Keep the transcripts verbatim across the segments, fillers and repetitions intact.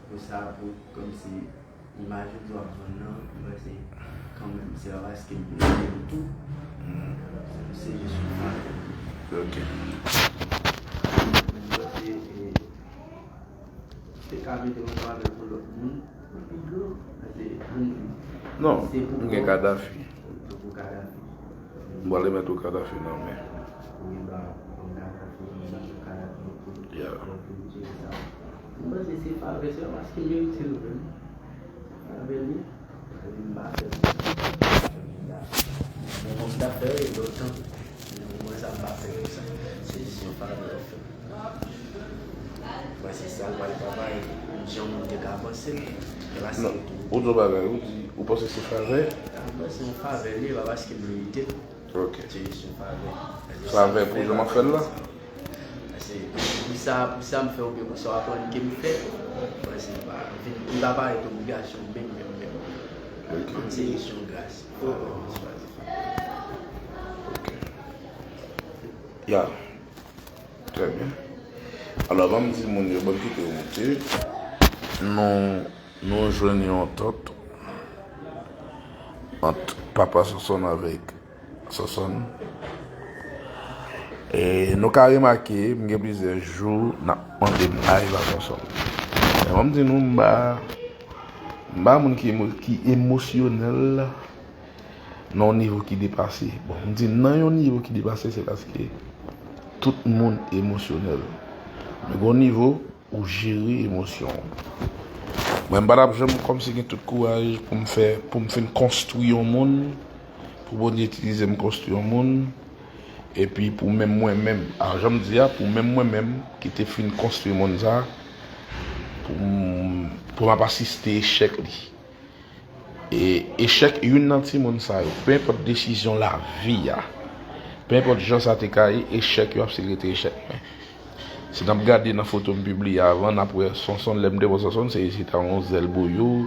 Pou sa, pou kòmsi imaj ou di w ap vann nan, m panse kanmenm se pa paske m merite l tou. Se jis yon favè. Ok. Men m panse, e, te ka mete yon favè pou lòt moun, pou pi gran, paske moun di, non, se pou m gen Kadafi. Pou Kadafi. M pral remèt ou Kadafi nan men. Wi, ba, ban m Kadafi, ban m Kadafi, epi, yeah, epi m tire sa. M panse se favè, se pa paske m merite l vre non. Favè li, li m pa fè l. Men kòm m t ap fè l, e lontan. Men mwen sa m pa fè konsa. Se jis yon favè w fè m. Mwen se sa l pral travay, jan moun te ka panse l. Paske non, ou di yon bagay, ou di, ou panse se favè? Mwen se yon favè li, e pa paske m merite l. Ok. Se jis yon favè. Favè pou jan m ap fè l la? Paske pou sa, pou sa m fè oubyen pou sa w aprann ke m fè, mwen se pa, m vin, m pa parèt obligasyon menm, menm, menm. Ok. Se jis yon gras. Favè m chwazi fè. Ok. Ya. Trè byen. Alò, ban m di moun yo, ban m kite yo monte. Nou, nou jwenn yon antant ant papa Sonsonn avèk Sonsonn. E nou ka remake, m gen plizyè jou, n ap mande m live a Sonsonn. Men ban m di nou, m pa, m pa moun ki emo-, ki emosyonèl nan yon nivo ki depase. Bon, m di nan yon nivo ki depase, se paske tout moun emosyonèl. Men gen yon nivo ou jere emosyon w. Mwen, m pa t ap janm kòmsi gen tout kouraj pou m fè, pou m fin konstwi yon moun, pou Bondye itilize m konstwi yon moun, epi pou menm mwen menm, a, jan m di a, pou menm mwen menm ki te fin konstwi moun sa, pou m, pou m ap asiste echèk li. E echèk youn nan timoun sa yo, pe enpòt desizyon lavi a, pe enpòt jan sa te ka ye, echèk yo ap stil rete echèk mwen. Si n ap gade nan foto m pibliye avan, n ap wè Sonsonn, lè m te wè Sonsonn, se, se te yon zèl bouyou,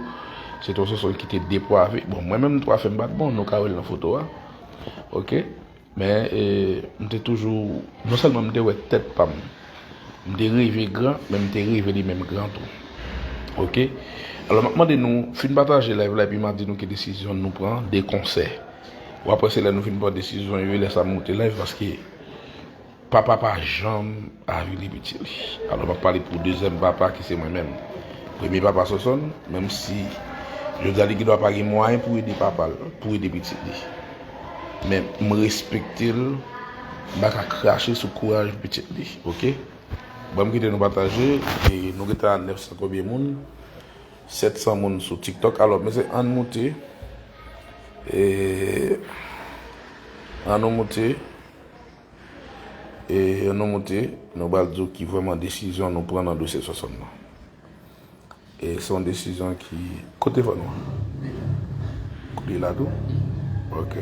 se te yon Sonsonn ki te depwave. Bon, mwen menm, tou afè m pa t bon, nou ka wè l nan foto a. Ok? Men, e, m te toujou, non sèlman m te wè tèt pa m, m te reve gran, men m te reve li menm gran tou. Ok? Alò, m ap mande nou, fin pataje live la, epi m a di nou ki desizyon nou pran de konsè. W ap wè se lè nou fin pran desizyon yo, lè sa m moute live, paske papa pa janm avili pitit li. Alò, m ap pale pou dezyèm papa ki se mwen menm. Premye papa Sonsonn, menm si jodi a li gendwa pa gen mwayen pou ede papa l, pou ede pitit li. Men m respekte l, m pa ka krache sou kouraj pitit li, ok? Ban m kite nou pataje, e nou gentan a nèf san konbyen moun, sèt san moun sou TikTok. Alò, mesye, ann moute, e ann nou moute. E nou moute, nou pral di w ki vrèman desizyon nou pran nan dosye Sonsonn nan. E se yon desizyon ki, kote telefòn ou an? Kote l la tou? Ok.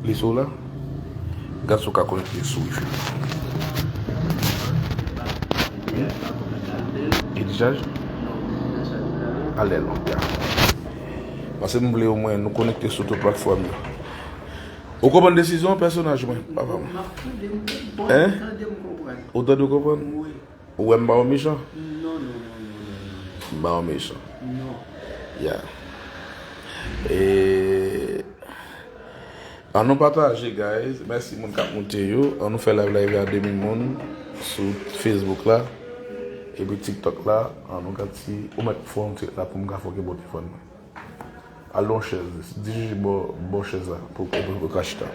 Li sou la? Gad si w ka konekte sou wifi. Li dechaje? Alè non, ya. Paske m vle omwen nou konekte sou tout platfòm yo. Ou konprann desizyon pèsonaj mwen, papa m? M ap tande, m konprann. Hein? Tande, m konprann. Ou tande, w konprann? Wi. Ou wè m pa yon mechan? Non, non, non, non, non, non. M pa yon mechan. Non. Ya. E, ann nou pataje, guys. Mèsi moun k ap moute yo. Ann nou fè live la rive a de mil moun sou Facebook la. Epi TikTok la. Ann nou gad si ou mèt fè yon ti la pou m ka fòke bò telefòn mwen. Al nan yon chèz. Dirije bò, bò chèz la pou, pou, pou, pou ka chita.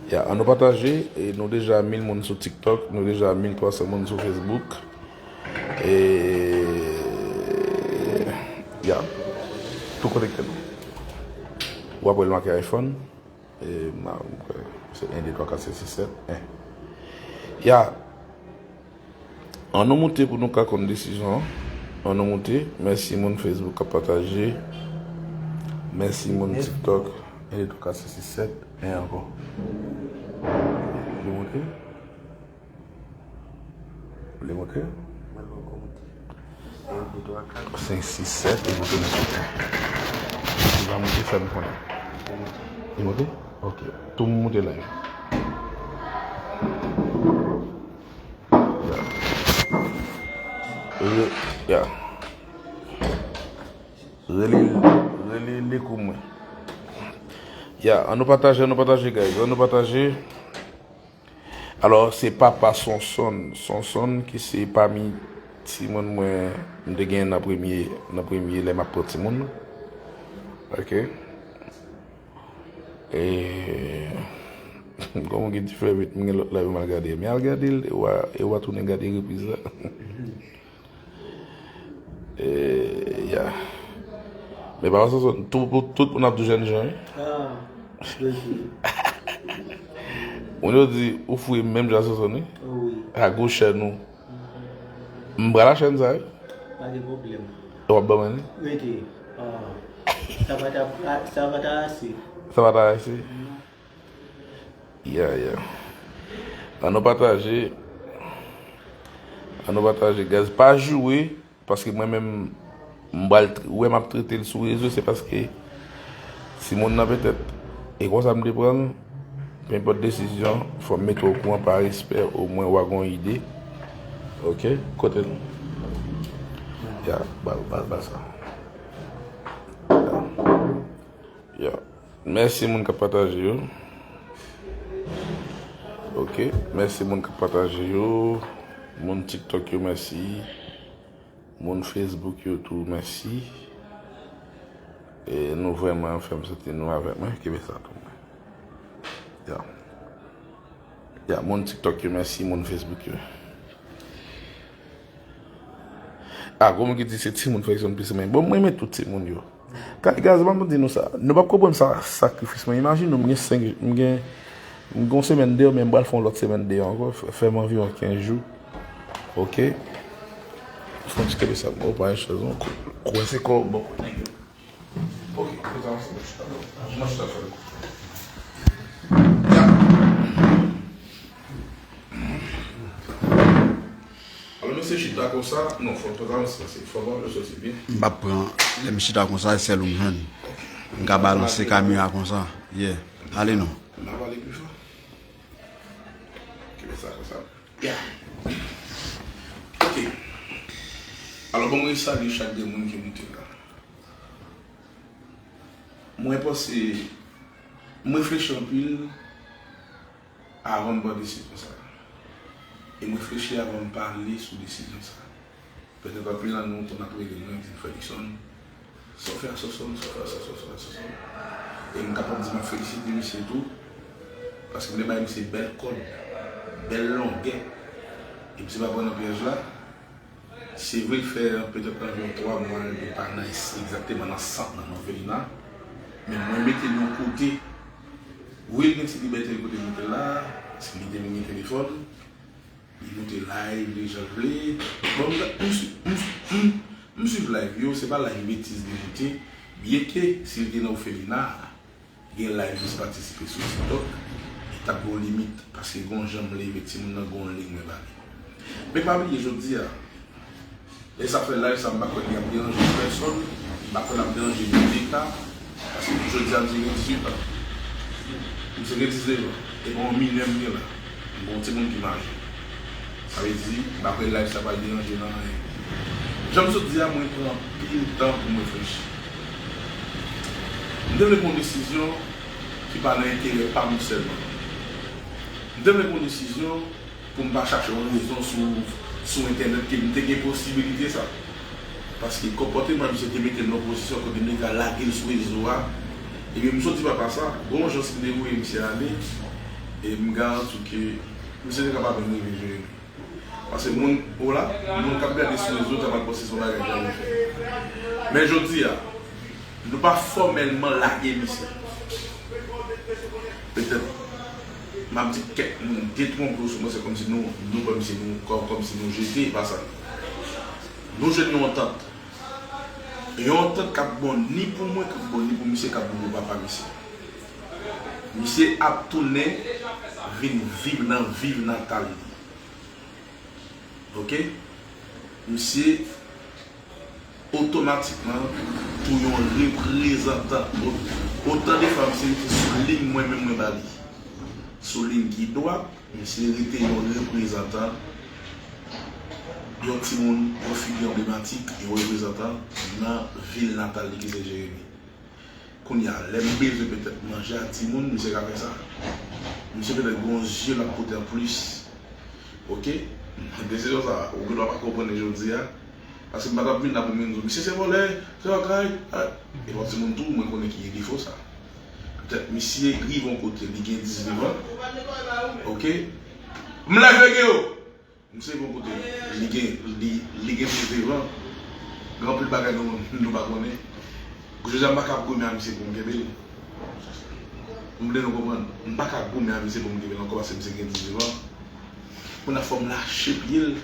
Ya, ann nou pataje. E nou deja mil moun sou TikTok. Nou deja mil twa san moun sou Facebook. E, ya. Tou konekte nou. W ap wè l make iPhone. E, m a, m kwè, se en, de, twa, kat, senk, sis, sèt, en. Ya. Ann nou moute pou nou ka konn desizyon an. Ann nou moute. Mèsi moun Facebook k ap pataje. Mèsi moun TikTok. En, de, twa, kat, senk, sis, sèt, en ankò. Li moute? Li moute? Mwen poko moute. En, de, twa, kat. Senk, sis, sèt, li moute nan tout. Li va moute, fè m konnen. Li moute? Li moute? Ok. Tou moun moute live. Re- ya. Rele, rele li pou mwen. Ya, ann nou pataje, ann nou pataje, guys. Ann nou pataje. Alò, se papa Sonson. Sonson ki se pami timoun mwen, m te gen nan premye, nan premye lè m ap pran timoun. Ok. E, kòman ki diferan, m gen lòt live m al gade. Men al gade l, e w a, e w a tounen gade repriz la. E, ya. Men pa sa, tout, tout, tout moun ap di w jènjan, wi. Ah, ok. Moun yo di, ou fou menm jan Sonson, wi. Oh, wi. A gwo chèn ou. M pral a chèn sa, wi. Pa gen pwoblèm. E w ap ban mwen li? Rete. Ah. Sa pa ta, sa pa ta ase. Sa pa ta ase? Non. Ya, ya. Ann nou pataje. Ann nou pataje, guys. Pa joure, paske mwen menm, m pral tr- wè m ap trete l sou rezo, se paske timoun nan petèt, e konsa m te pran l, nenpòt desizyon, fò m mete w okouran pa respè, omwen w a gon ide. Ok? Kote l? Ya, ba l, ba l, ba l sa. Ya. Ya. Mèsi moun k ap pataje yo. Ok, mèsi moun k ap pataje yo. Moun TikTok yo, mèsi. Moun Facebook yo tou, mèsi. E nou vrèman fè m santi nou avèk mwen. Kenbe sa pou mwen. Ya. Ya, moun TikTok yo, mèsi. Moun Facebook yo. A, gon moun ki di se timoun fè Sonson plis renmen. Bon, mwen renmen tout timoun yo. Kay Gaz, ban m di nou sa. Nou p ap konprann sa, sakrifis mwen. Imajine w, m gen senk, m gen, m gen yon semèn deyò, men m pral fè yon lòt semèn deyò ankò. Fè, fè m anviwon kenz jou. Ok? Fò m ti kenbe sa. Bon, pa yon chèz, non. Kou- Kouwè se kò, bon. Ok, nou ta ansanm, chita, non. Mwen chita fè l. Ya. Alò, mesye chita konsa, non, fò m pran sa, se fò m soti byen. M p ap pran, lè m chita konsa, e sèl ou m jwenn. M ka balanse kamyon a konsa. Yeah. Ale non. M a pale pi fò. Kenbe sa konsa. Ya. Ok. Alò, bon, mwen salye chak de moun ki moute la. Mwen panse, mwen reflechi anpil avan m pran desizyon sa. E mwen reflechi avan m pale sou desizyon sa. Petèt anpil nan nou konn ap rele mwen, di m, Fredrickson, sa w fè a Sonson, sa w fè a Sonson, sa w fè a Sonson. E m kapab di m ap felisite misye tou, paske m te bay misye bèl kòd, bèl longè. E misye pa pran nan pyèj la. Se vre, l fè petèt anviwon twa mwa, l te pa nan, egzakteman nan sant nan, nan òfelina. Men mwen mete l yon kote. Wi, l gen ti libète l kote l mete l la, si l te vin gen telefòn, li moute live li jan l vle. Bon, m, m, m, m, m swiv live yo, se pa live betiz li moute. Byenke, si l te nan òfelina, gen live misye patisipe sou TikTok, li t ap gen yon limit, paske gen yon jan m leve timoun nan, gen yon liy mwen ba li. Men pa bliye, jodi a, lè sa fè live sa, m pa kwè li ap deranje pèsòn, m pa kwè l ap deranje menm Leta, paske jodi a, misye gen dizuit an. Misye gen diznèf an, e pa yon minè m gen la. M gen yon timoun ki maje. Sa vle di, m pa kwè live sa pral deranje nan anyen. Jan m sot di a, mwen pran anpil tan pou m reflechi. M te vle pran yon desizyon ki pa nan enterè pa m sèlman. M te vle pran yon desizyon pou m pa chache yon rezon sou, sou entènèt ke m te gen posibilite sa. Paske konpòteman misye te mete m nan pozisyon kote nèg la lage l sou rezo a. Ebyen, m sot di papa sa, gon jan si m te voye misye ale, e m garanti w ke misye te ka pa menm rive jere m. Paske moun, ou la, moun k ap gade sou rezo, ta pral panse se yon bagay ki janm fè. Men jodi a, nou pa fòmèlman lage misye. Petèt, m ap di kèk moun detwonpe w sou mwen, se kòmsi nou, nou pran misye, nou, kò-, kòmsi nou jete, e pa sa. Nou jwenn yon antant. Yon antant k ap bon ni pou mwen, k ap bon ni pou misye, k ap bon pou papa misye. Misye ap tounen vin viv nan viv natal li. Ok? Misye otomatikman tou yon reprezantan. O-, otan de fwa misye rete sou liy mwen menm mwen ba li. Sou liy ki dwat, misye rete yon reprezantan Yon timoun, yon figi anblematik, yon reprezantan nan vil natal li ki se Jeremi. Kounye a, lè m bezwen petèt manje a timoun, misye ka fè sa. Misye petèt gen yon zye l ap pote anplis. Oke? Desizyon sa, ou gendwa pa konprann li jodi a. Paske m pa t ap vin la pou m vin di w, misye se vòlè, se lakay. E yon timoun tou, mwen konnen ki gen defo sa. Petèt misye rive yon kote, li gen diznèf an. Oke? M live, Geo! Misye bon kote, li gen, li, li gen diznèf an. Gen anpil bagay nou, nou pa konnen. Jodi a, m pa ka goumen a misye pou m kenbe l. M vle nou konprann. M pa ka goumen a misye pou m kenbe l ankò paske misye gen diznèf an. Kounye a fò m lache pye l.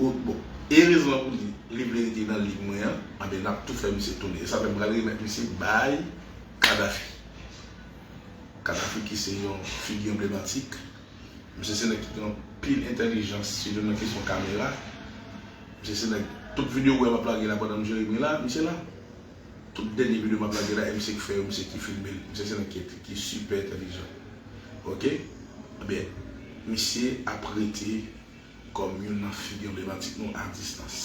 O, bon, erezman pou li, li vle rete nan lig mwen an, anben n ap tou fè misye tounen. E sa fè m pral remèt misye bay Kadhafi. Kadhafi ki se yon figi anblematik. Misye se nèg ki gen anpil entèlijans, sitou nan kesyon kamera. Misye se nèg, tout videyo ou wè m ap lage la pandan m Jeremi la, misye la. Tout dènye videyo m ap lage la, e misye ki fè yo, misye ki filme l. Misye se nèg ki, ki sipè entèlijan. Oke? Ebyen, misye ap rete kòm youn nan figi anblematik nou a distans.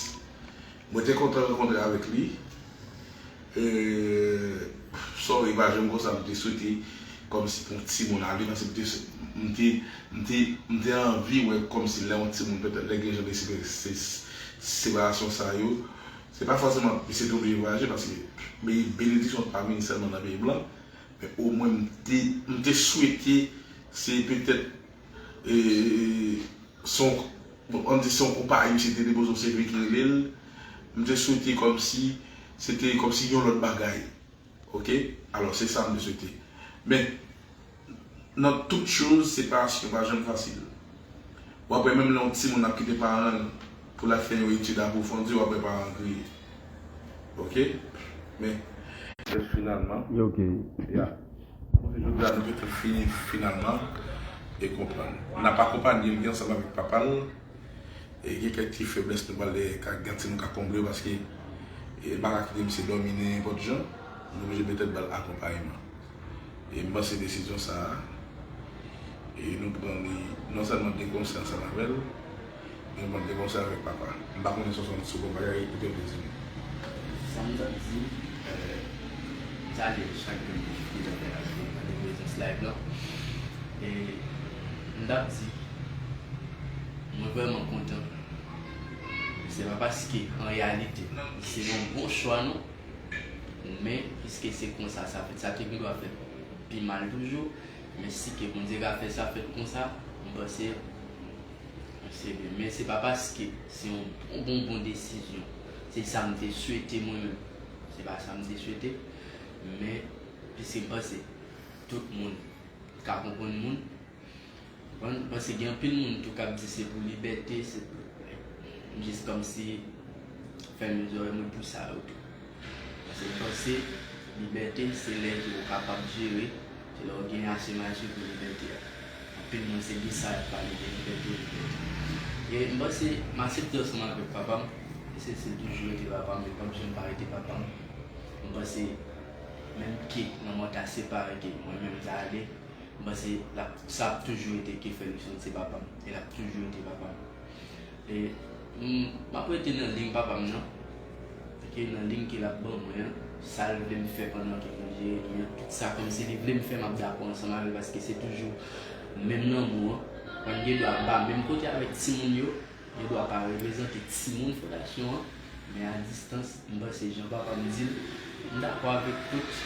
Mwen te kontan rankontre avèk li. E, sorry, pa janm konsa, m te swete kòmsi pou yon timoun ale, paske m te, m te, m te, m te anvi wè kòmsi lè yon timoun, petèt, lè gen jan de sepe-, se-, separasyon sa yo, se pa fòseman misye te oblije vwayaje, paske be-, benediksyon pa vini sèlman nan peyi blan, men omwen m te, m te swete se petèt, e, se yon, bon, ann di se yon konpayi misye te depoze yon sètifika ki rele l, m te swete kòmsi, se te kòmsi yon lòt bagay. Oke? Alò, se sa m te swete. Men, nan tout choz, separasyon pa janm fasil. W ap wè menm lè yon timoun ap kite paran l pou l al fè yon etid apwofondi, w ap wè paran kriye. Oke? Men, finalman, oke, ya. Bon, se jodi a nou te fini finalman e konprann. N ap akonpanye l ansanm avèk papa l. E gen kèk ti feblès nou pral ka gen ti nou ka konble paske e l pa ka kite misye dòmi nenpòt jan. Nou oblije petèt ba l akonpayman. E m panse desizyon sa a, e nou pran li non sèlman de konsè ansanm avè l, men nou pran de konsè avèk papa. M pa konnen si w santi sou bon bagay, ou te vle di nou. Sa m t ap di, euh, m salye chak grenn moun ki te fè nan prezans live lan. E m t ap di, mwen vrèman kontan. Se pa paske, an reyalite, se yon bon chwa, non. Men, piske se konsa sa fèt, sa te gendwa fèt pi mal toujou. Men si ke Bondye ka fè sa fèt konsa, m panse se byen. Men se pa paske se yon bon, bon, bon desizyon. Se sa m te swete mwen menm. Se pa sa m te swete. Men, piske m panse tout moun ka konprann moun. Konprann? Paske gen anpil moun tou k ap di se pou libète, se pou, jis kòmsi fèmen zòrèy mwen pou sa yo tou. Paske m panse libète se lè ke w kapab jere, se lè w gen ase maji pou libète a. Anpil moun se de sa y ap pale de libète, libète. E m panse m aksepte ansanm avèk papa m, e se, se toujou rete papa m, li p ap janm pa rete papa m. M panse menm ke lanmò ta separe ke mwen menm ta ale, m panse l ap, sa ap toujou rete ke Ferguson se papa m. E l ap toujou rete papa m. E m, m ap rete nan liy papa m nan. Ke nan liy ke l ap ban mwen an. Sa l vle m fè pandan ke mwen jere li an. Tout sa kòmsi li vle m fè, m ap dakò ansanm avè l paske se toujou menm lanmou an. Mwen gen dwa ba menm kote avèk timoun yo. Li dwa pa reprezante timoun fondasyon an, men a distans, m panse jan papa m di l, m dakò avèk tout.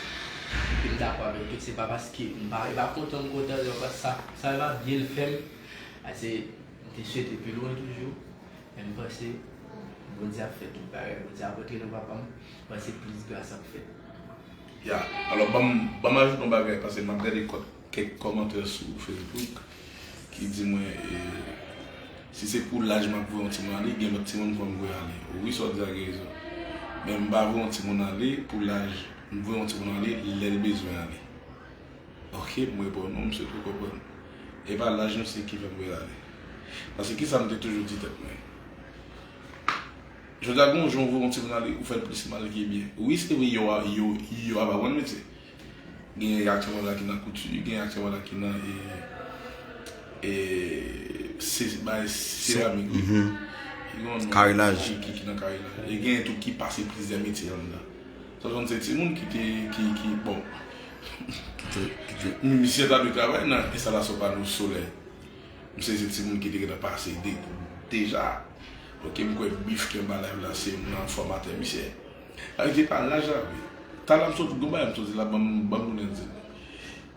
Epi m dakò avèk tout, se pa paske m pa, e pa kontan m kontan, se pa sa, sa e pa byen l fè m. Ase, m te swete pi lwen toujou, men m panse Bondye ap fè tout bagay. Bondye ap antre nan papa m, m panse plis gras ap fèt. Ya, alò, ban m, ban m ajoute yon bagay, paske m ap gade kòt, kèk kòmantè sou Facebook ki di mwen, e, si se pou laj m ap voye yon timoun ale, gen lòt timoun m konn voye ale. Wi, sa w di a gen rezon. Men m pa voye yon timoun ale pou laj. M voye yon timoun ale lè l bezwen ale. Oke, m reponn ou, m swete w konprann. E pa laj non se ki fè m voye l ale. Paske kisa m te toujou di tèt mwen? Jodi a, gen yon jan w voye yon timoun ale, ou fè l plis mal ke byen. Wi, se vre, yo, yo, yo ap aprann metye. Gen aktè mwen la ki nan kouti, gen aktè mwen la ki nan, e, e, se, bay seramik, wi. Mhm. Karilaj. Ki, ki, ki nan karilaj. E genyen tou ki pase plizyè metye anndan. Sa w konn se timoun ki te, ki, ki, bon. Ki te, ki te. Misye ta dwe travay nan enstalasyon pano solè. Misye se timoun ki te gentan pase de, deja. Ok, m kwè Bif ki anba live la, se nan fòmatè misye. Sa vle di pa laj la, wi. Talè m sot, gon bagay m sot di la, ban m, ban m tounen di l.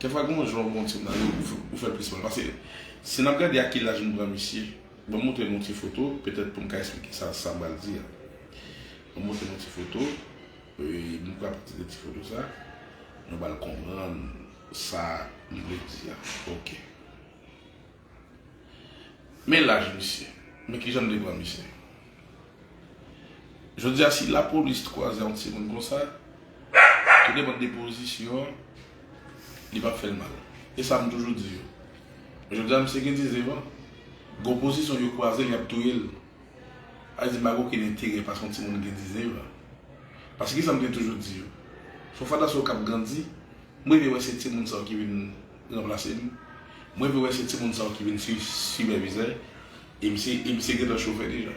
Kèk fwa, gon jan w bon timoun la, ou, ou fè l plis mal. Paske, si n ap gade a ki laj nou pran misye, ban m montre nou ti foto, petèt pou m ka eksplike sa, sa m pral di a. Ban m montre nou ti foto, e, nou pral pati de ti foto sa, nou pral konprann sa m vle di a. Ok. Men laj misye. Men kijan m te pran misye. Jodi a, si lapolis kwaze yon timoun konsa, tou depann de pozisyon an, li p ap fè l mal. E sa m toujou di yo. Men jodi a, misye gen diznèf an. Gon pozisyon yo kwaze l, y ap touye l. Sa vle di, m pa gen okenn enterè paske yon timoun gen diznèf an. Paske kisa m te toujou di yo? Se yon fwa dan se yo k ap grandi, m rive wè se timoun sa yo ki vin ranplase m. M rive wè se timoun sa yo ki vin si-, sipèvizè. E misye, e misye gentan chofè deja.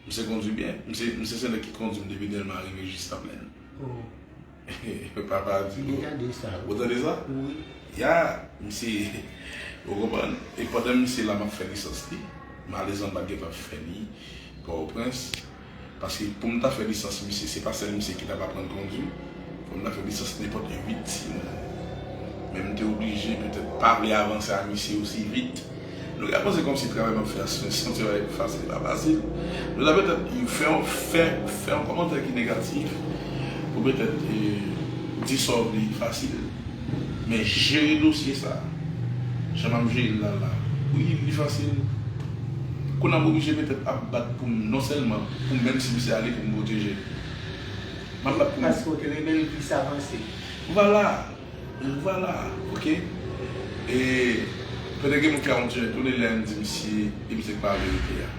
Misye kondui byen. Misye, misye se nèg ki kondui m depi Dèlma rive jis Laplèn. Oh. Papa di, ou tande sa? Ou tande sa? Wi. Ya, misye, ou konprann? E pandan misye la, m ap fè lisans li. Malerezman, m pa t gentan fè li Pòtoprens. Paske pou m ta fè lisans misye, se pa sèl misye ki t ap aprann kondui. Fò m ta fè lisans nenpòt uit timoun. Men m te oblije petèt pa vle avanse a misye osi vit. Nou ka panse kòmsi travay m ap fè a se yon ti bagay fasil, pa fasil. Nou ta petèt fè yon, fè, fè yon kòmantè ki negatif pou petèt, e, di sa w vle fasil. Men jere dosye sa, jan m ap jere l la, la, wi, li fasil. Kounye a m oblije petèt ap bat pou m, non sèlman pou m, menm si misye ale pou m pwoteje l. M ap bat pou m. Paske w te renmen l plis avanse. Vwala. Vwala, ok. E petèt gen moun ki ap di, tounen lè m di misye, e misye pa verite a.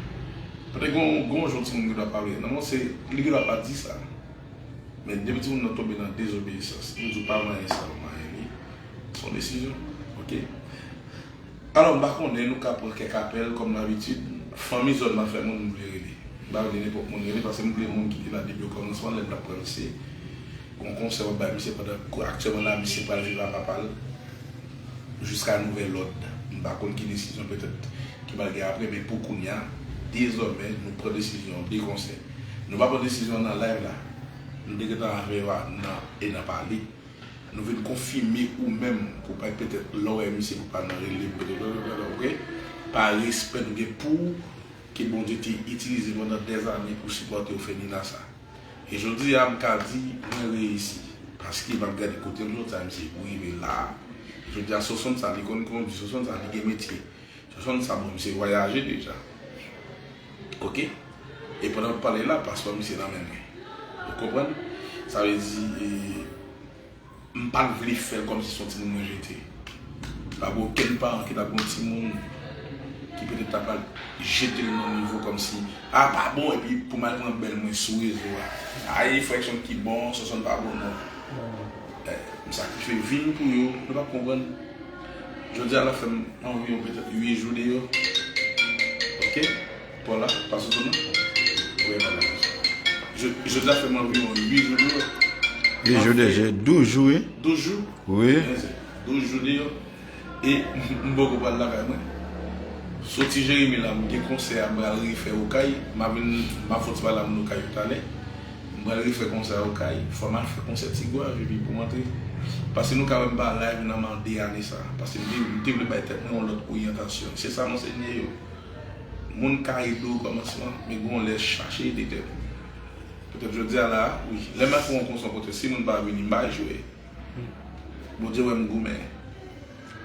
Petèt gon, gon jan timoun gen dwa pale. Non, non, se, li gen dwa pa di sa. Men depi timoun nan tonbe nan dezobeyisans, m di w pa manyen sa, w manyen li. Se yon desizyon, ok. Alò, m pa konnen, nou ka pran kèk apèl, kòm dabitid. Fanmi zòn nan fè moun m vle rele. M pa vle nenpòt moun rele, paske m vle moun ki te la depi okòmansman, lè m t ap pran misye. Gon konsèy w ap bay misye pandan, aktyèlman la, misye pral viv a papa l. Jiska nouvèl òd. M pa konn ki desizyon petèt ki pral gen apre, men pou kounye a, dezòmè, nou pran desizyon de konsèy. Nou pa pran desizyon nan live la. Nou te gentan avè w a nan, e nan pale. Nou vin konfime ou menm pou pa petèt lè w wè misye pou pa nan rele m, petèt, ok? Pa respè nou gen pou w, ke Bondye te itilize pandan dèzane pou sipòte w, Fenina sa. E jodi a, m ka di, mwen reyisi. Paske m ap gade kote m sot, sa misye pou rive la. Jodi a, Sosonn sa, li konn kondui, Sosonn sa, li gen metye. Sosonn sa, bon, misye vwayaje deja. Ok? E pandan m ap pale la, paspò misye nan men mwen. Ou konprann? Sa vle di, e, M pa t vle fè l kòmsi se yon timoun mwen jete. Pa gen okenn paran ki t ap gen yon timoun ki petèt ta pral jete l nan nivo kòmsi, a, pa bon, epi pou m al pran bèl mwen sou rezo a. Ay, frè Jackson ki bon, Sosonn pa bon, non. Eh, m sakrifye vi m pou yo, nou p ap konprann. Jodi a, l ap fè m anviwon petèt uit jou deyò. Ok? Paw la, pa sou tou non. Wi, pa la. Je, jodi a fè m anviwon uit jou deyò. Uit jou deyò, douz jou, wi. Douz jou? Wi. Douz jou deyò. E m poko pral lakay mwen. Soti Jeremi la, m gen konsè a, m pral refè Okay. M ap vin, m ap fè yon ti pale a moun Okay yo talè. M pral refè konsè a Okay. Fò m al fè konsè Ti Gwav epi pou m antre. Paske nou ka wè m pa live nan man de ane sa. Paske m te, m te vle bay tèt mwen yon lòt oryantasyon. Se sa, Monsenyè yo. Moun ka ede w kòmansman, men gon lè chache ede tèt ou. Petèt jodi a la, wi. Lè m al fè yon konsè kote, si moun pa vini, m pa jwe. Bondye wè m goumen.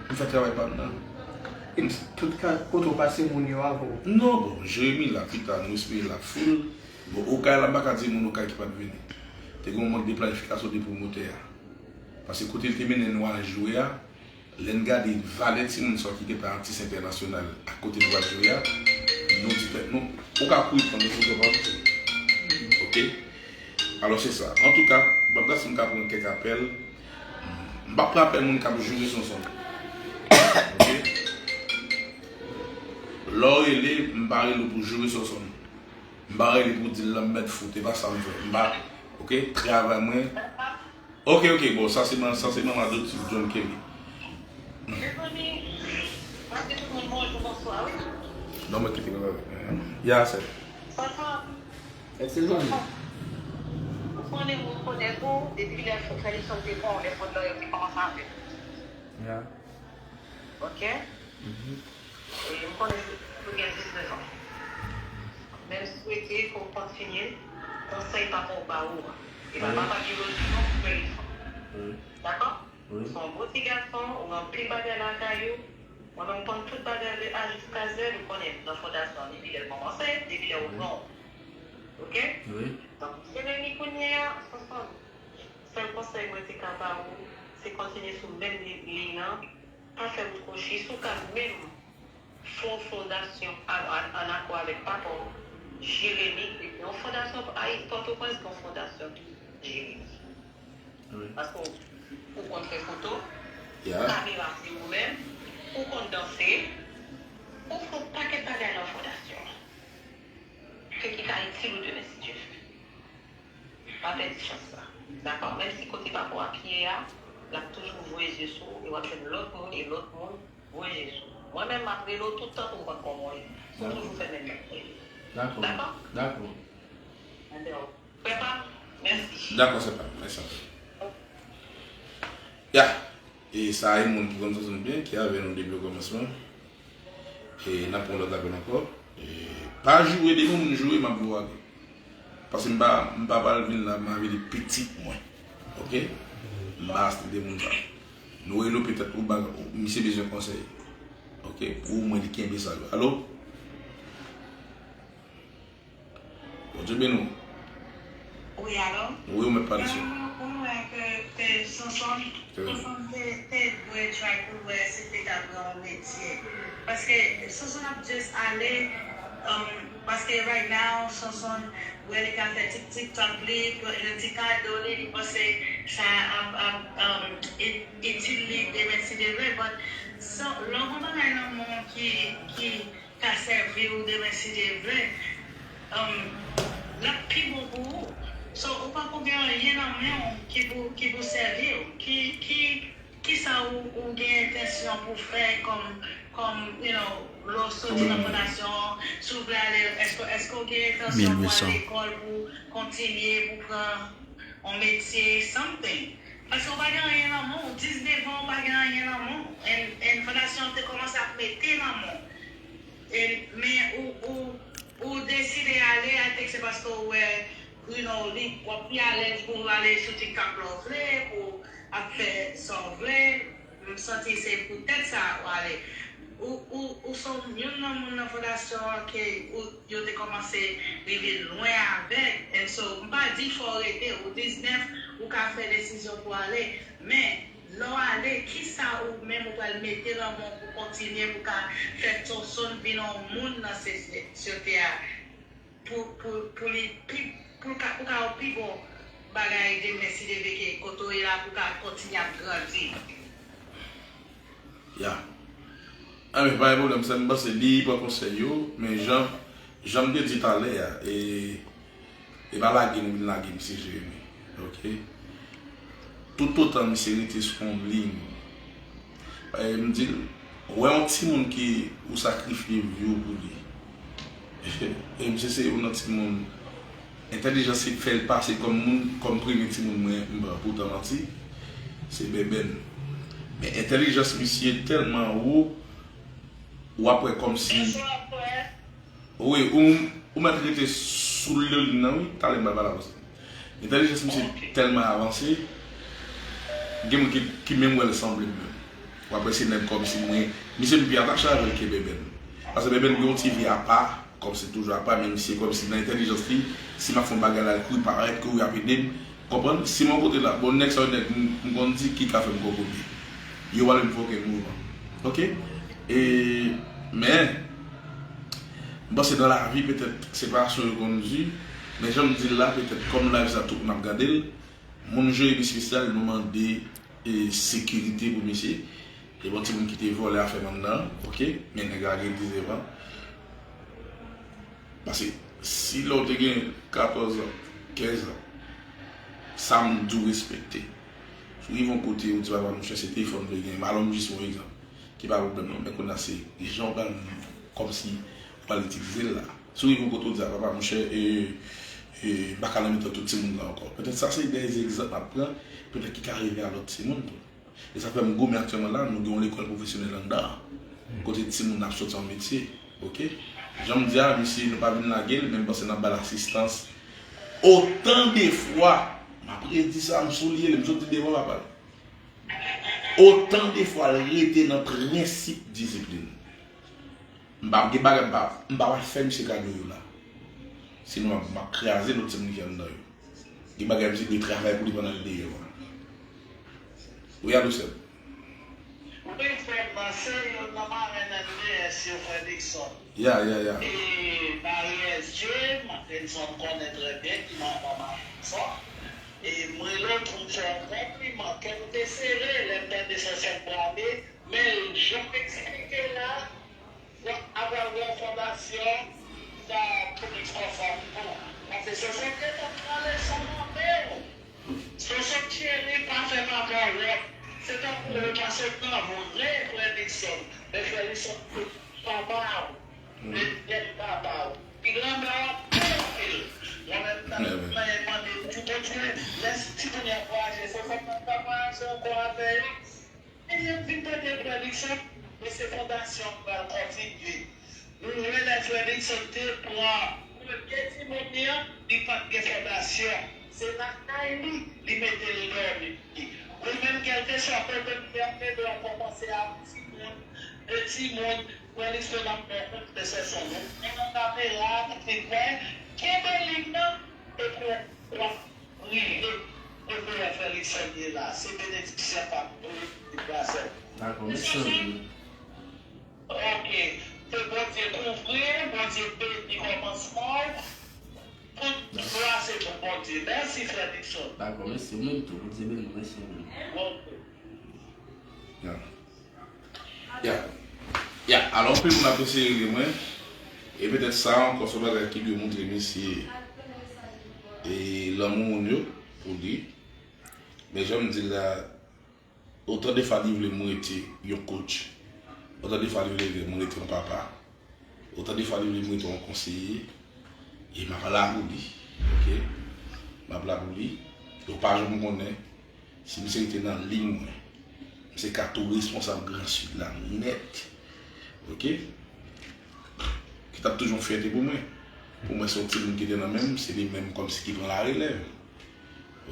M fè travay pa m nan. E tout ka, kote w pase moun yo avè w? Non, bon, Jeremi la, pita, nou espere l ap full. Bon, Okay la, m pa ka di moun Okay ki pa t vini. Te gen yon mank de planifikasyon de pwomotè a. Paske kote l te mennen nou al jwe a, lè n gade valè timoun sa yo ki gentan atis entènasyonal ak kote nou pral jwe a, nou di tèt nou, ou ka kouri pran de foto pa w. Ok? Alò, se sa. Antouka, ban m gade si m ka pran kèk apèl. M p ap pran apèl moun k ap joure Sosonn. Ok? Lè w rele, m pa rele w pou joure Sosonn. M pa rele pou di l lan m mèt fout, e pa sa m fè. M pa, oke, travay mwen. Oke, oke, bon, sa se man, sa se manman Doti, John Kelly. Non, mwen kite l. Ya, sè. Èske zanmi? Ou konnen, ou konnen tou, depi lè frè Felison te bon, lè frè Florent te kòmanse avè l. Ya. Ok? Mhm. E m konnen ou gen diznèf an. Men m swete ke w kontinye konsèy papa w ba ou a. E pa papa ki lòt non, frè Felison. Wi. Dakò? Wi. Ou se yon bon ti gason, ou gen anpil bagay lakay ou. Mwen menm m konn tout bagay de A jiska Z, ou konnen nan fondasyon an, depi lè l kòmanse, depi lè ou pran. Ok? Wi. Donk, Jeremi kounye a, Sonson, sèl konsèy mwen te ka ba ou, se kontinye sou menm li- liy lan, pa fè ou twochi, si w ka menm fè yon fondasyon an, an, an akò avèk papa w, Jeremi, yon fondasyon a Pòtoprens, yon fondasyon tou, Jeremi. Wi. Paske w, ou konn fè foto, ya, kamera se ou menm, ou konn danse, ou fè yon pakèt bagay nan fondasyon an. Ke ki ka itil ou demen si Dye vle. Pa pèdi chans sa. Dakò? Menm si kote papa w ap ye a, l ap toujou voye zye sou ou e w ap jwenn lòt moun e lòt moun voye zye sou ou. Mwen menm m ap rele w tout tan pou m konn kòman w ye. Si w toujou fè menm bagay. Dakò. Dakò? Dakò. Enben, frè pa m, mèsi. Dakò, sè pa m. Mèsi anpil. Ya. E sa e moun ki konn Sonson byen, ki avè nou depi okòmansman. E n ap pran lòt apèl ankò. E pa joure, depi yon moun joure, m ap voye ale. Paske m pa, m pa pral vin la, m avili pitit mwen. Ok? M pa aste de moun sa. Nou rele w petèt ou ba, misye bezwen konsèy. Ok? Pou omwen li kenbe sa yo. Alo? Bondye beni w. Wi, alo? Wi, ou mèt pale, sè. Ou wè ke, ke Sonson, Sonson te, te dwe try pou l wè si l te ka pran yon metye. Paske Sonson ap just ale, um, paske right now, Sonson, wè li ka fè ti TikTok li, pran ti kado li, li panse sa ap, ap, um, i- itil li demen si Dye vle, but so, lè w gen bagay nan men w ki, ki ka sèvi w demen si Dye vle. Um, l ap pi bon pou ou. So, ou pako gen anyen nan men w ki pou, ki pou sèvi w. Ki, ki, ki sa ou, ou gen entansyon pou fè kòm, kòm, you know, lè w soti nan fondasyon an, si w vle ale, èske, èske w gen entansyon pou al lekòl, pou kontinye, pou pran yon metye, something? Paske w pa gen anyen nan men w, diznèf an, w pa gen anyen nan men w. And, and fondasyon an te kòmanse ap mete nan men w. E, men ou, ou, ou deside ale, I think se paske ou wè, you know, li, w ap pi alèz pou w ale sou TikTok lè w vle, pou w ap fè sa w vle. M santi se poutèt sa w ale. Ou, ou, ou se youn nan moun nan fondasyon an ke ou, yo te kòmanse rive lwen avèk. And so, m pa di fò w rete, ou diznèf, ou ka fè desizyon pou w ale. Men, lè w ale, kisa ou menm ou pral mete nan men w pou kontinye, pou ka fè Sonson vin yon moun nan sosyete a? Pou, pou, pou li pi, pou l ka, pou ka yon pi bon bagay demen, si Dye vle, ke kote w ye la, pou ka kontinye ap grandi. Ya. Anben, pa gen pwoblèm, sè, m panse li pran konsèy yo, men jan, jan m te di talè a, e, e pa lage m vin lage misye Jeremi. Ok? Toutotan misye rete sou yon liy, e m di l, wè yon timoun ke ou sakrifye vi w pou li. E misye se youn nan timoun, entèlijans li fè l pase kòm moun, kòm premye timoun mwen m pran, poutan manti, se Bèbèn. Men entèlijans misye tèlman wo, w ap wè kòmsi, wi, ou, ou mèt rete sou liy nan, wi, talè m pral pale avè w. Entèlijans misye tèlman avanse, gen moun ki, ki menm wè l sanble m menm. W ap wè se nèg kòmsi mwen, misye m pi atache avè l ke Bèbèn. Paske Bèbèn gen yon ti vi apa, kòmsi toujou apa, men misye kòmsi nan entèlijans li, si m ap fè yon bagay la, l kouri parèt, kouri ap ede m. Konprann? Si m yon kote la, bon, nèg sa yo nèg m, m konn di ki ka fè m kokobe. Yo pale m fòkè mouvman. Ok? E, men, m panse nan lavi, petèt, se pa sa yo konn di, men jan m di l la, petèt, kòm live sa tout moun ap gade l, moun Jeremi Special, nou mande, e, sekirite pou misye. E bon timoun ki te vòlè afè m anndan, ok? Men nèg la gen diznèf an. Paske Si lè w te gen katòz an, kenz an, sa m di w respekte. Si w rive yon kote, ou di papa, monchè, se telefòn m vle gen, m alò m jis yon egzanp, ki pa pwoblèm non, men kounye a se jan w pral, kòmsi w pral itilize l la. Si w rive yon kote, ou di a papa, monchè, e, e, m pa ka nan mitan tout timoun nan ankò. Petèt sa se de egzanp m ap pran, petèt ki ka rive a lòt timoun tou. E sa fè m goumen aktyèlman la, nou gen yon lekòl pwofesyonèl anndan an, kote timoun ap sòti yon metye. Oke? Jan m di a, misye, nou pa vin lage l, men m panse n ap ba l asistans. Otan de fwa, m ap redi sa, m souliye l, m sot di devan papa l. Otan de fwa l rete nan prensip disiplin. M pa gen bagay, m pa, m pa pral fè misye kado yo la. Sinon, m ap, m ap kraze lòt timoun ki anndan yo. Gen bagay misye dwe travay pou li pandan l deyò a. Wi, alo, sè m. Wi, frè m, se youn nan marenn M D S yo, frè Dickson. Ya, ya, ya. E Marie S J, Martenson konnen trè byen ki manman Martenson. E m rele w pou m fè yon konpliman. Kè m te sere lè m tande sè Sèm brave, men jan w eksplike la, Donk, apre w gen yon fondasyon, sa pou ekspansyon pou. Paske se sa k te pran leson nan men w. Soso Thierry pa fè papa w wont. Se tankou ou pa sot nan vrè frè Dickson, men frè Dickson se papa w, dezyèm papa w. Pi granmè w ap pè anpil. Mwen menm, nan mwen mande pou Bondye, lè timoun yo ap vwayaje, se fòk mwen pa vwayaje ankò avè yo. Dezyèm vin tande prediksyon, men se fondasyon m pral kontinye. Nou wè lè prediksyon te pran premye timoun li an, li pa t gen fondasyon. Se lakay li, li mete l dòmi. Ou menm, kèlkeswa kote w ye, m ede w kòmanse ak timoun, de timoun, prediksyon ap fè kout de sèson. Ou pran kamera, epi wè, kenbe liy nan, epi w ap rive kote w ap fè li sèl ye la. Se benediksyon pa pou li, li pa sèl. Dakò, mèsi anpil. Ok. Ke Bondye kouvri w, Bondye beni kòmansman w. Tout glwa se pou Bondye. Mèsi, frè Dickson. Dakò, mèsi. Ou menm tou, Bondye beni w. Mèsi anpil. Ok. Ya. Ya. Ya. Alò, anpil moun ap eseye rele mwen. E petèt sa ankò se yon bagay ki dwe montre misye e lanmou moun yo pou li. Men jan m di l la, otan de fwa li vle m rete yon coach, otan de fwa li vle m rete yon papa, otan de fwa li vle m rete yon konseye, e m ap la pou li. Ok? M ap la pou li. Yo pa janm konnen. Si misye rete nan liy mwen, misye ka tou responsab Gran Sid la nèt. Ok? Ki t ap toujou yon fyète pou mwen. Pou mwen, se yon timoun ki te nan men m, se li menm kòmsi ki pran larelèv.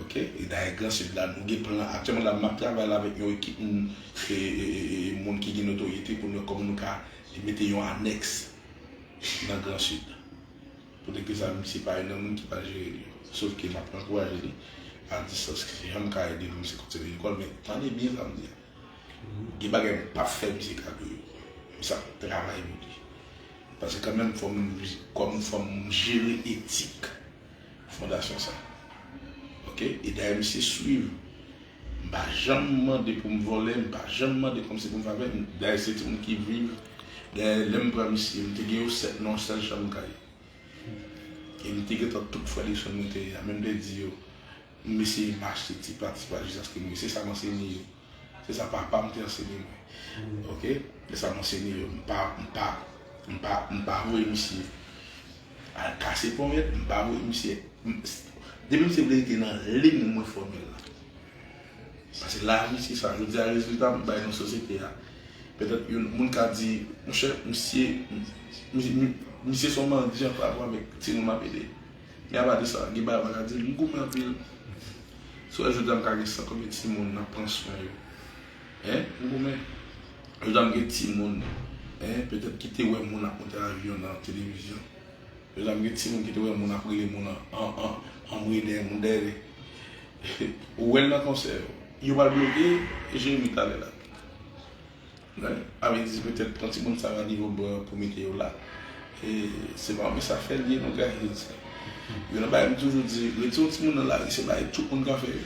Ok? E dayè Gran Sid la, nou gen plan. Aktyèlman la, m ap travay la avèk yon ekip moun, e, e, e, e, moun ki gen notoryete pou nou wè kòman nou ka mete yon anèks nan Gran Sid. Poutèt ke sa, misye pa youn nan moun ki pral jere li. Sof ke m ap ankouraje li a distans, jan m ka ede l pou misye kontinye lekòl, men tande byen sa m di a. Gen bagay m p ap fè misye kado yo. Misye ap travay pou li. Paske kanmenm, fò m, kòm fò m jere etik fondasyon sa. Ok? E dayè, misye swiv. M pa janm mande pou m vòlè, m pa janm mande kòmsi pou m favè. Dayè, se timoun ki viv. Dayè, lè m pran misye, m te gen yo sèt nan yon sèl chanm kay. E m te gentan tout fè leson mwen te ye a. Men m te di yo, m eseye m achte ti pa ti pa jiskaske m rive. Se sa m ansenye yo. Se sa papa m te ansenye mwen. Ok? Se sa m ansenye yo. M pa, m pa, m pa, m pa voye misye al kase ponyèt, m pa voye misye. M, depi misye vle rete nan liy mwen fòmèl la. Paske lavi se sa. Jodi a, rezilta m bay nan sosyete a. Petèt yon moun ka di, monchè, misye, misye, misye se yon mandyan pa rapò avèk timoun m ap ede. Men apa de sa, gen bagay m pa ka di l, m goumen anpil. Si w wè jodi a m ka gen san konbyen timoun n ap pran swen yo. Hein? M goumen. Jodi a m gen timoun, hein, petèt ki te wè moun ap monte avyon nan televizyon. Jodi a m gen timoun ki te wè moun ap rele moun an, an, an, an mwen dèyè moun dèyè. Ou wè l nan konsè yo. Yo pral bloke Jeremi talè la. Wi. Avè di petèt pran timoun sa nan nivo blan pou mete yo la. E se pa yon mesaj fè l ye non, guys. Youn nan bagay m toujou di, retire yon timoun nan lari, se bagay tout moun ka fè yo.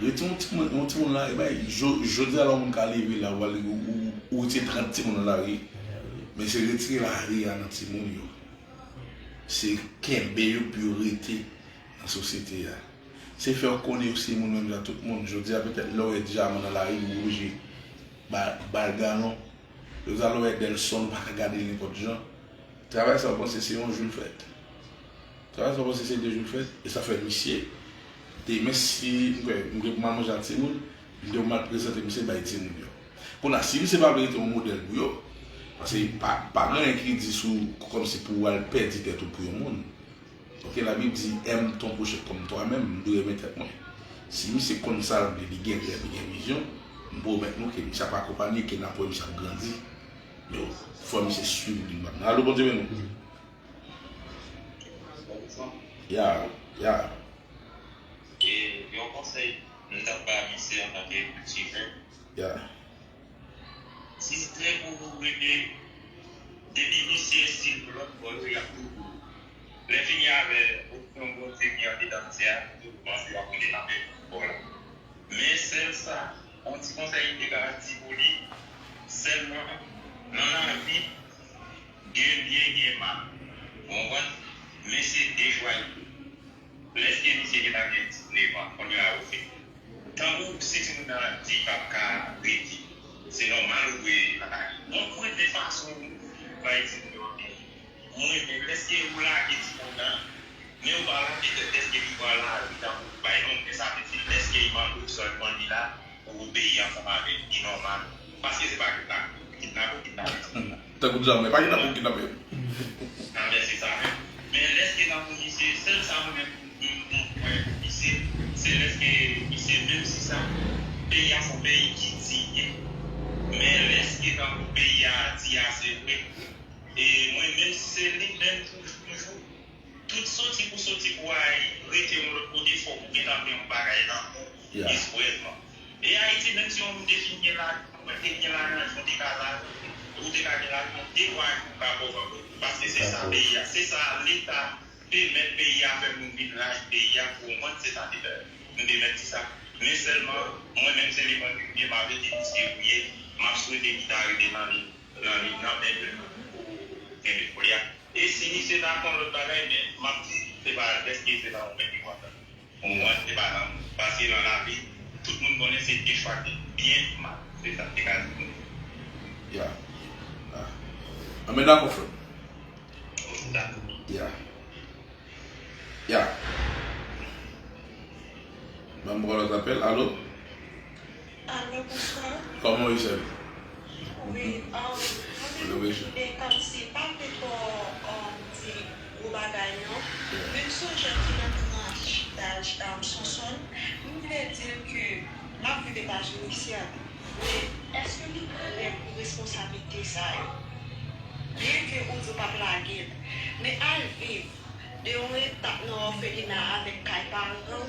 Retire yon timoun, yon timoun lari, bay, jo-, jodi a la yon moun ka leve la, ou, ou, ou, ou retire trant timoun nan lari. Men se retire lari a nan timoun yo. Se kenbe yo pou yo rete nan sosyete a. Se fè yo konnen yo se moun menm jan tout moun. Jodi a, petèt, lè w wè dyaman nan lari, ou oblije ba, ba l galon. Jodi a, lè w wè Delson, ou pa ka gade l nenpòt jan. Travay sa, w panse se yon jou l fèt? Travay sa, w panse se de jou l fèt? E sa fè misye, demen, si m kwè, m gen pou m al manje ak timoun, m te pou m al prezante misye bay timoun yo. Kounye a, si misye pa vle rete yon modèl pou yo, paske pa, pa gen anyen ki di sou, kòmsi pou w al pèdi tèt ou pou yon moun. Ok, Labib di, aime ton prochain comme toi-même, m dwe renmen tèt mwen. Si misye konn sa l vle, li gen rèv, li gen vizyon, m pwomèt nou ke misye ap akonpanye, ke n ap wè misye ap grandi. Yo, fò misye swiv li menm. Alo, Bondye beni w. Ya, ya. E yon konsèy m t ap ba misye antanke youtuber, ya, si se pou ou rete, depi misye estil pou lòt bò yo, y ap tou pou ou. Lè fini avè opsyon Bondye ki andedan misye a, li toujou panse w ap rete nan menm bò la. Men sèl sa, yon ti konsèy m te ka di pou li, sèlman nan lavi, gen byen, gen mal. Ou konprann? Men se de chwa l ye. Lèske misye gentan gen disnev an, kounye a ou fin. Tankou si timoun nan di l p ap ka rete, se nòmal ou dwe lakay li. Donk, mwen, de fason ou bay timoun yo an, mwen, men lèske ou lage timoun nan, men ou pa lage tèt, lèske li pran lari, tankou bay non, men sa vle di, lèske li mande w sa, li mande la, pou ou obeyi ansanm avè l, li nòmal. Paske se pa kidnapè, kidnapè, kidnapè. Tankou djamè, pa kidnapè, kidnapè. A, men se sa menm. Men lèske nan pou misye, sèl sa mwen menm m, m, m kwè pou misye, se lèske misye, menm si sa, peyi a se yon peyi ki diye, men lèske nan pou peyi a diye ase vre. E mwen, menm si se li menm toujou, toujou, tout soti pou soti pou al rete yon lòt kote, fòk ou gentan gen yon bagay nan men w, yeah, esprèsman. E Ayiti, menm si yon moun te fin gen lajan, mwen te gen lajan, si w te ka lajan, ou te ka gen lajan, de twa jou ou ka pòv ankò. Paske se sa peyi a, se sa Leta pèmèt peyi a fè moun vin rayi peyi a, pou w konprann, se sa te fè m te mèt di sa. Men sèlman, mwen menm se li mwen ki byen, m ap ede misye priye, m ap swete li ta rete nan li, nan li, nan men pou kenbe koulye a. E si misye ta fè yon lòt bagay, men m ap di, se pa, lèske se nan yon men ki kontan. Ou konprann, se pa nan, paske nan lavi, tout moun konnen se de chwa ki byen mal. Se sa m te ka di pou nou. Ya. Ah. Anben, dakò, frè m. Dakò. Ya. Ya. Ban m pran lòt apèl. Alo? Alo, bonswa. Kòman w ye, sè m? Wi, um, mwen te vle kòmsi pa vle twò, um, di gwo bagay, non. Yeah. Men m sonje ki nan tranch daj, um, Sonson, m vle di l ke m ap viv Etazini, sèt. Men èske li prè pou responsablite sa yo? Byenke ou di w p ap lage l, men al viv de yon etap nan òfelina avèk kay paran w,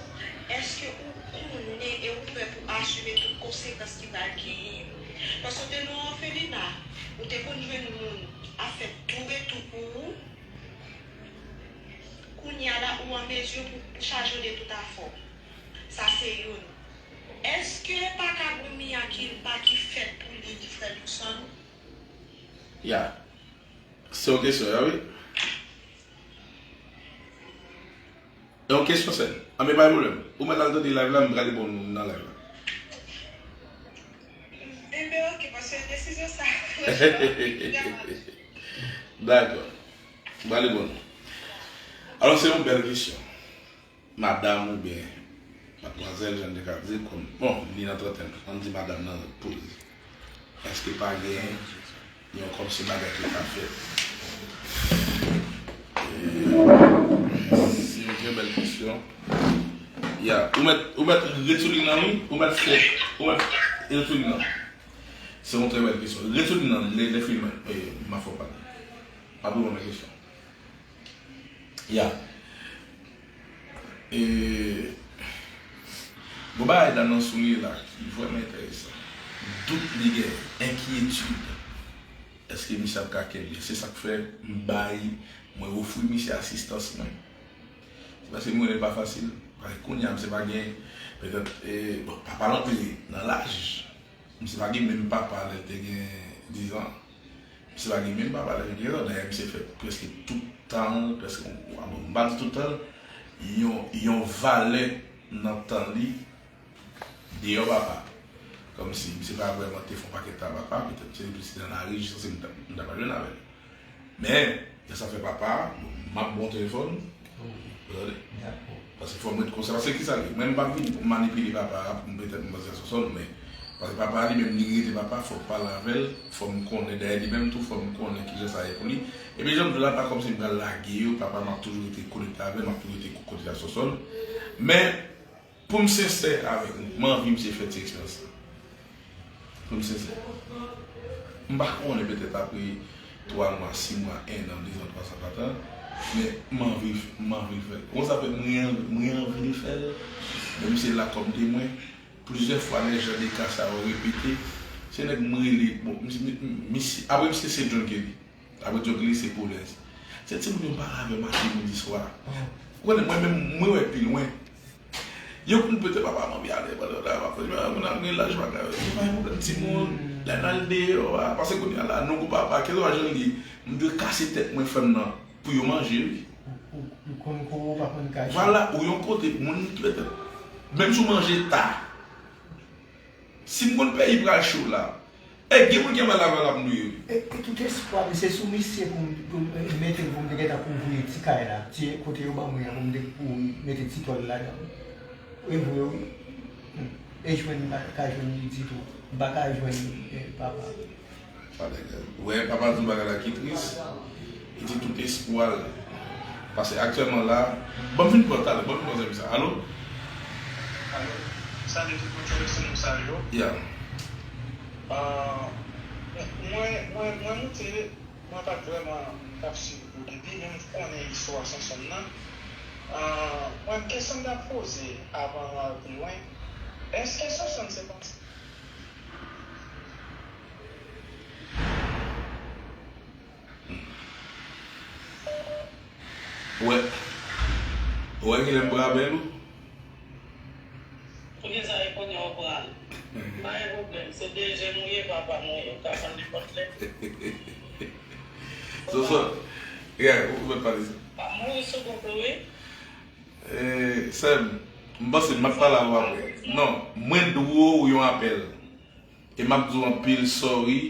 èske ou konnen e ou prè pou asime tout konsekans ki pral genyen? Paske w te nan òfelina, ou te konn jwenn moun ap fè touretou pou ou. Kounye a la, ou an mezi pou chaje w de tout afè w. Sa se youn. Èske pa kabon Miyaki pa ki fèt pou li, li frè Luckson? Ya. Se yon kesyon, ya, wi. E yon kesyon sèl. Anben, pa gen pwoblèm. Ou mèt al tande live la, m prale bon nan live la. Enben, ok, paske desizyon sa, franchman, li vrèman di. Dakò. M prale bon. Alò, se yon bèl kesyon. Madanm oubyen madmwazèl, jan n te ka di, kòm, bon, li nan trantèn, ann di madanm nan poze. Èske pa gen yon kòmsi bagay ki ka fèt? E, se yon trè bèl kesyon. Ya, ou mèt, ou mèt ret sou liy nan, wi, ou mèt fè, ou mèt ret sou liy nan. Se yon trè bèl kesyon. Ret sou liy nan, lè, lè fini, e, m a fè w pale. M ap reponn nan kesyon. Ya. E, gon bagay la nan soulye la ki vrèman enteresan. Dout li gen, enkyetid. Èske misye ap ka kenbe? Se sa k fè m bay, mwen ofri misye asistans mwen. Se paske m konnen l pa fasil. Paske kounye a, misye pa gen, petèt, e, bon, papa l antre nan laj. Misye pa gen menm papa lè l te gen diz an. Misye pa gen menm papa lè l te gen diz an. Dayè, misye fè prèske tout Tan, prèske yon, m pa di tout tan, yon, yon valè nan tan li deyò papa. Kòmsi misye pa vrèman te fè yon pakèt tan papa, petèt misye te plis nan lari, jis se m ta, m ta pral jwenn avè l. Men, lè sa fè papa, m ap bon telefòn. Ou tande? Paske fò m ret konsa. Paske kisa l ye? Mwen, m p ap vin pou m manipile papa a, pou m petèt m panse a Sonsonn, men paske papa a li menm, li rete papa, fò m pale avè l, fò m konnen. Dayè, li menm tou, fò m konnen kijan sa ye pou li. Epi, jan m di w la, pa kòmsi m pral lage yo, papa, m ap toujou rete konekte avè l, m ap toujou rete konekte ak Sonsonn. Men, pou m sensè avèk nou, m anvi misye fè ti eksperyans la. Pou m sensè. M pa konnen, petèt apre twa mwa, sis mwa, en an, de zan, twa zan, kat an, men m anvi, m anvi l fè l. Konsa fè, mwen anvi, mwen anvi l fè l. Men misye la kòm temwen. Plizyè fwa, lè jan de ka sa yo repete, se nèg m rele, bon, misye, misye, apre misye se John Kelly. Apre John Kelly, se Paulens. Se timoun yo m pale avè maten, midi, swa. Ou konnen, mwen menm, mwen wè pi lwen. Yo konn pete papa, manmi ale, pale la, papa, mwen ap gen laj bagay. Se pa yon pwoblèm timoun. Lè n al deyò a, paske kounye a la, nou gon papa, kèlkeswa jan l ye, m dwe kase tèt mwen, frè m nan, pou yo manje, wi. Ou, ou, ou konn kou ou pa konn kache. Vwala, ou yon kote, moun ki pete. Menm si w manje ta. Si m konn peyi pral cho la, e gen moun ki anba laval ap nou ye. E, e tout espwa m, se sou misye pou m, pou m, e, mete l pou m te gentan kouvri ti kay la, ti kote yo ban mwen an, pou m te kouvri, mete ti tòl ladan. E vre wi. Hmm. E jwenn, m pa ka jwenn li ditou. M pa ka jwenn, e, papa. Ou wè, papa di yon bagay la ki tris. Li di tout espwa l. Paske aktyèlman la, ban m fin pran talè, ban m fin pran sèvis la. Alo? Alo? Salut tout moun, Joe Wilson, m salye w. Yeah. Ah, mwen, mwen, mwen moute, mwen pa t vrèman t ap swiv ou depi, men m konnen istwa Sonsonn nan. Ah, mwen, kesyon m t ap poze avan nou al pi lwen, èske Sonsonn se pa Ou wè, ou wè kilè m pral bèl ou? Kounye sa e kounye a w pral. Pa gen pwoblèm, se D J m ou ye, papa m ou ye, ou ka pran nenpòt lè. Soso, yeah, ou mèt pale sa. Pa mouri sou kont ou wi. Eh, sè m, m panse m ap pale avè w apre. Non, mwen dwe w yon apèl. E m ap di w anpil sorry,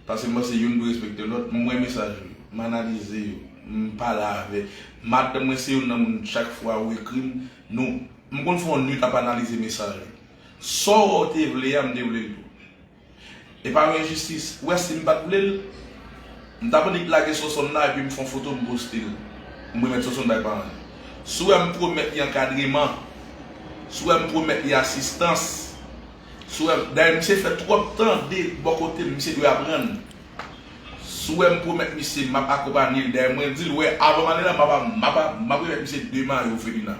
paske m panse youn dwe respekte lòt. M wè mesaj ou yo, m analize yo, m pale avè madanm mwen, se youn nan moun chak fwa ou ekri m, nou, m konn fè yon nwit ap analize mesaj ou. Sa w wè w te vle a, m te vle l tou. E pa yon enjistis. Ou wè, si m pa t vle l, m t ap annik lage Sonsonn la epi m fè yon foto, m poste l. M remèt Sonsonn bay paran li. Si w wè m pwomèt li ankadreman, si w wè m pwomèt li asistans, si w wè, dayè, misye fè twòp tan de bò kote m, misye dwe aprann. Si w wè m pwomèt misye m ap akonpanye l, dayè, mwen di l, wè, avan m ale la, m ap, m ap, m ap remèt misye de mayo felina.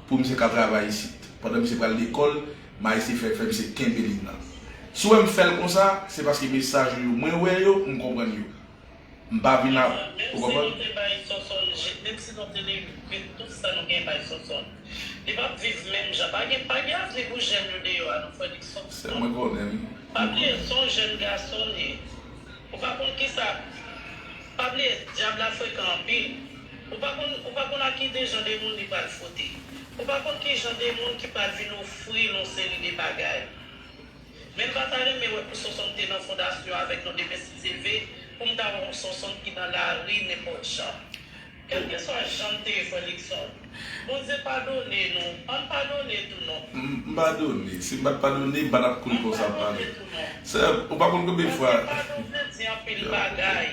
Pou misye ka travay isit. Pandan misye pral lekòl, m a eseye fè, fè misye kenbe liy nan. Si w wè m fè l konsa, se paske mesaj ou yo, mwen wè yo, m konprann yo. M pa vin a, ou konprann? Menm si nou te bay Sonsonn, je- menm si nou te leve tout sa nou gen bay Sonsonn, li p ap viv menm jan. Pa gen, pa gen avni pou jèn yo deyò a, non, frè Nixon. Se mwen konnen, wi. Pa bliye, se yon jèn gason li ye. Ou pa konn kisa. Pa bliye, dyab la frekan anpil. Ou pa konn, ou pa konn ak ki de jan de moun li pral fwote. Ou pa konn ki jan de moun ki pral vin ofri l yon seri de bagay. Men m pa ta renmen wè pou Sonsonn te nan fondasyon avèk nou demen si Dye vle, pou m ta wè yon Sonsonn ki nan lari nenpòt jan. Kèlkeswa jan n te ye, frè Luckson, Bondye padone nou. Ann padone tou non. M, m padone. Si m pa t padone, m pa t ap kouri konsa ap pale. Ann padone tou non. Sè, ou pa konn konbyen fwa. Paske padon vle di anpil bagay.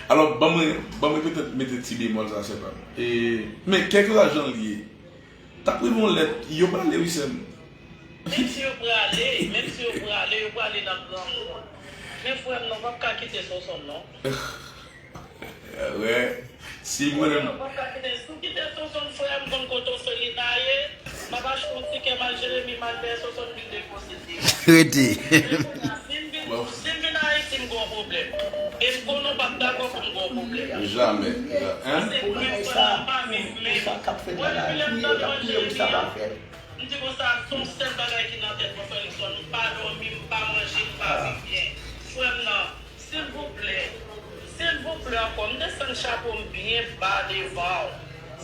Alò, ban mwen, ban mwen petèt mete ti bemòl sa, sè pa m. E, men, kèlkeswa jan l ye, t ap rive yon lè, yo prale wi, sè m. Menm si yo prale, menm si yo prale, yo prale nan granmoun. Men frè m, non, w p ap ka kite Sonsonn non. Wè, si mwen menm. Ou p ap ka kite, si w kite Sonsonn, frè m, konn kote Felina ye, m ap achte yon tikè m al Jeremi, m al fè Sonsonn vin deposite. Rete. Si m vin, si m vin Ayiti, m gon pwoblèm. E m konnen w p ap dakò pou m gon pwoblèm. Jamè. Paske mwen frè m pa viv menm. Mwen depi lè m tande w al Jeremi an, m di konsa, se yon sèl bagay ki nan tèt mwen, frè Luckson, m pa dòmi, m pa manje, m pa viv byen. Frè m nan, silvouplè, si Flè ankò, m desann chapo m byen ba devan w.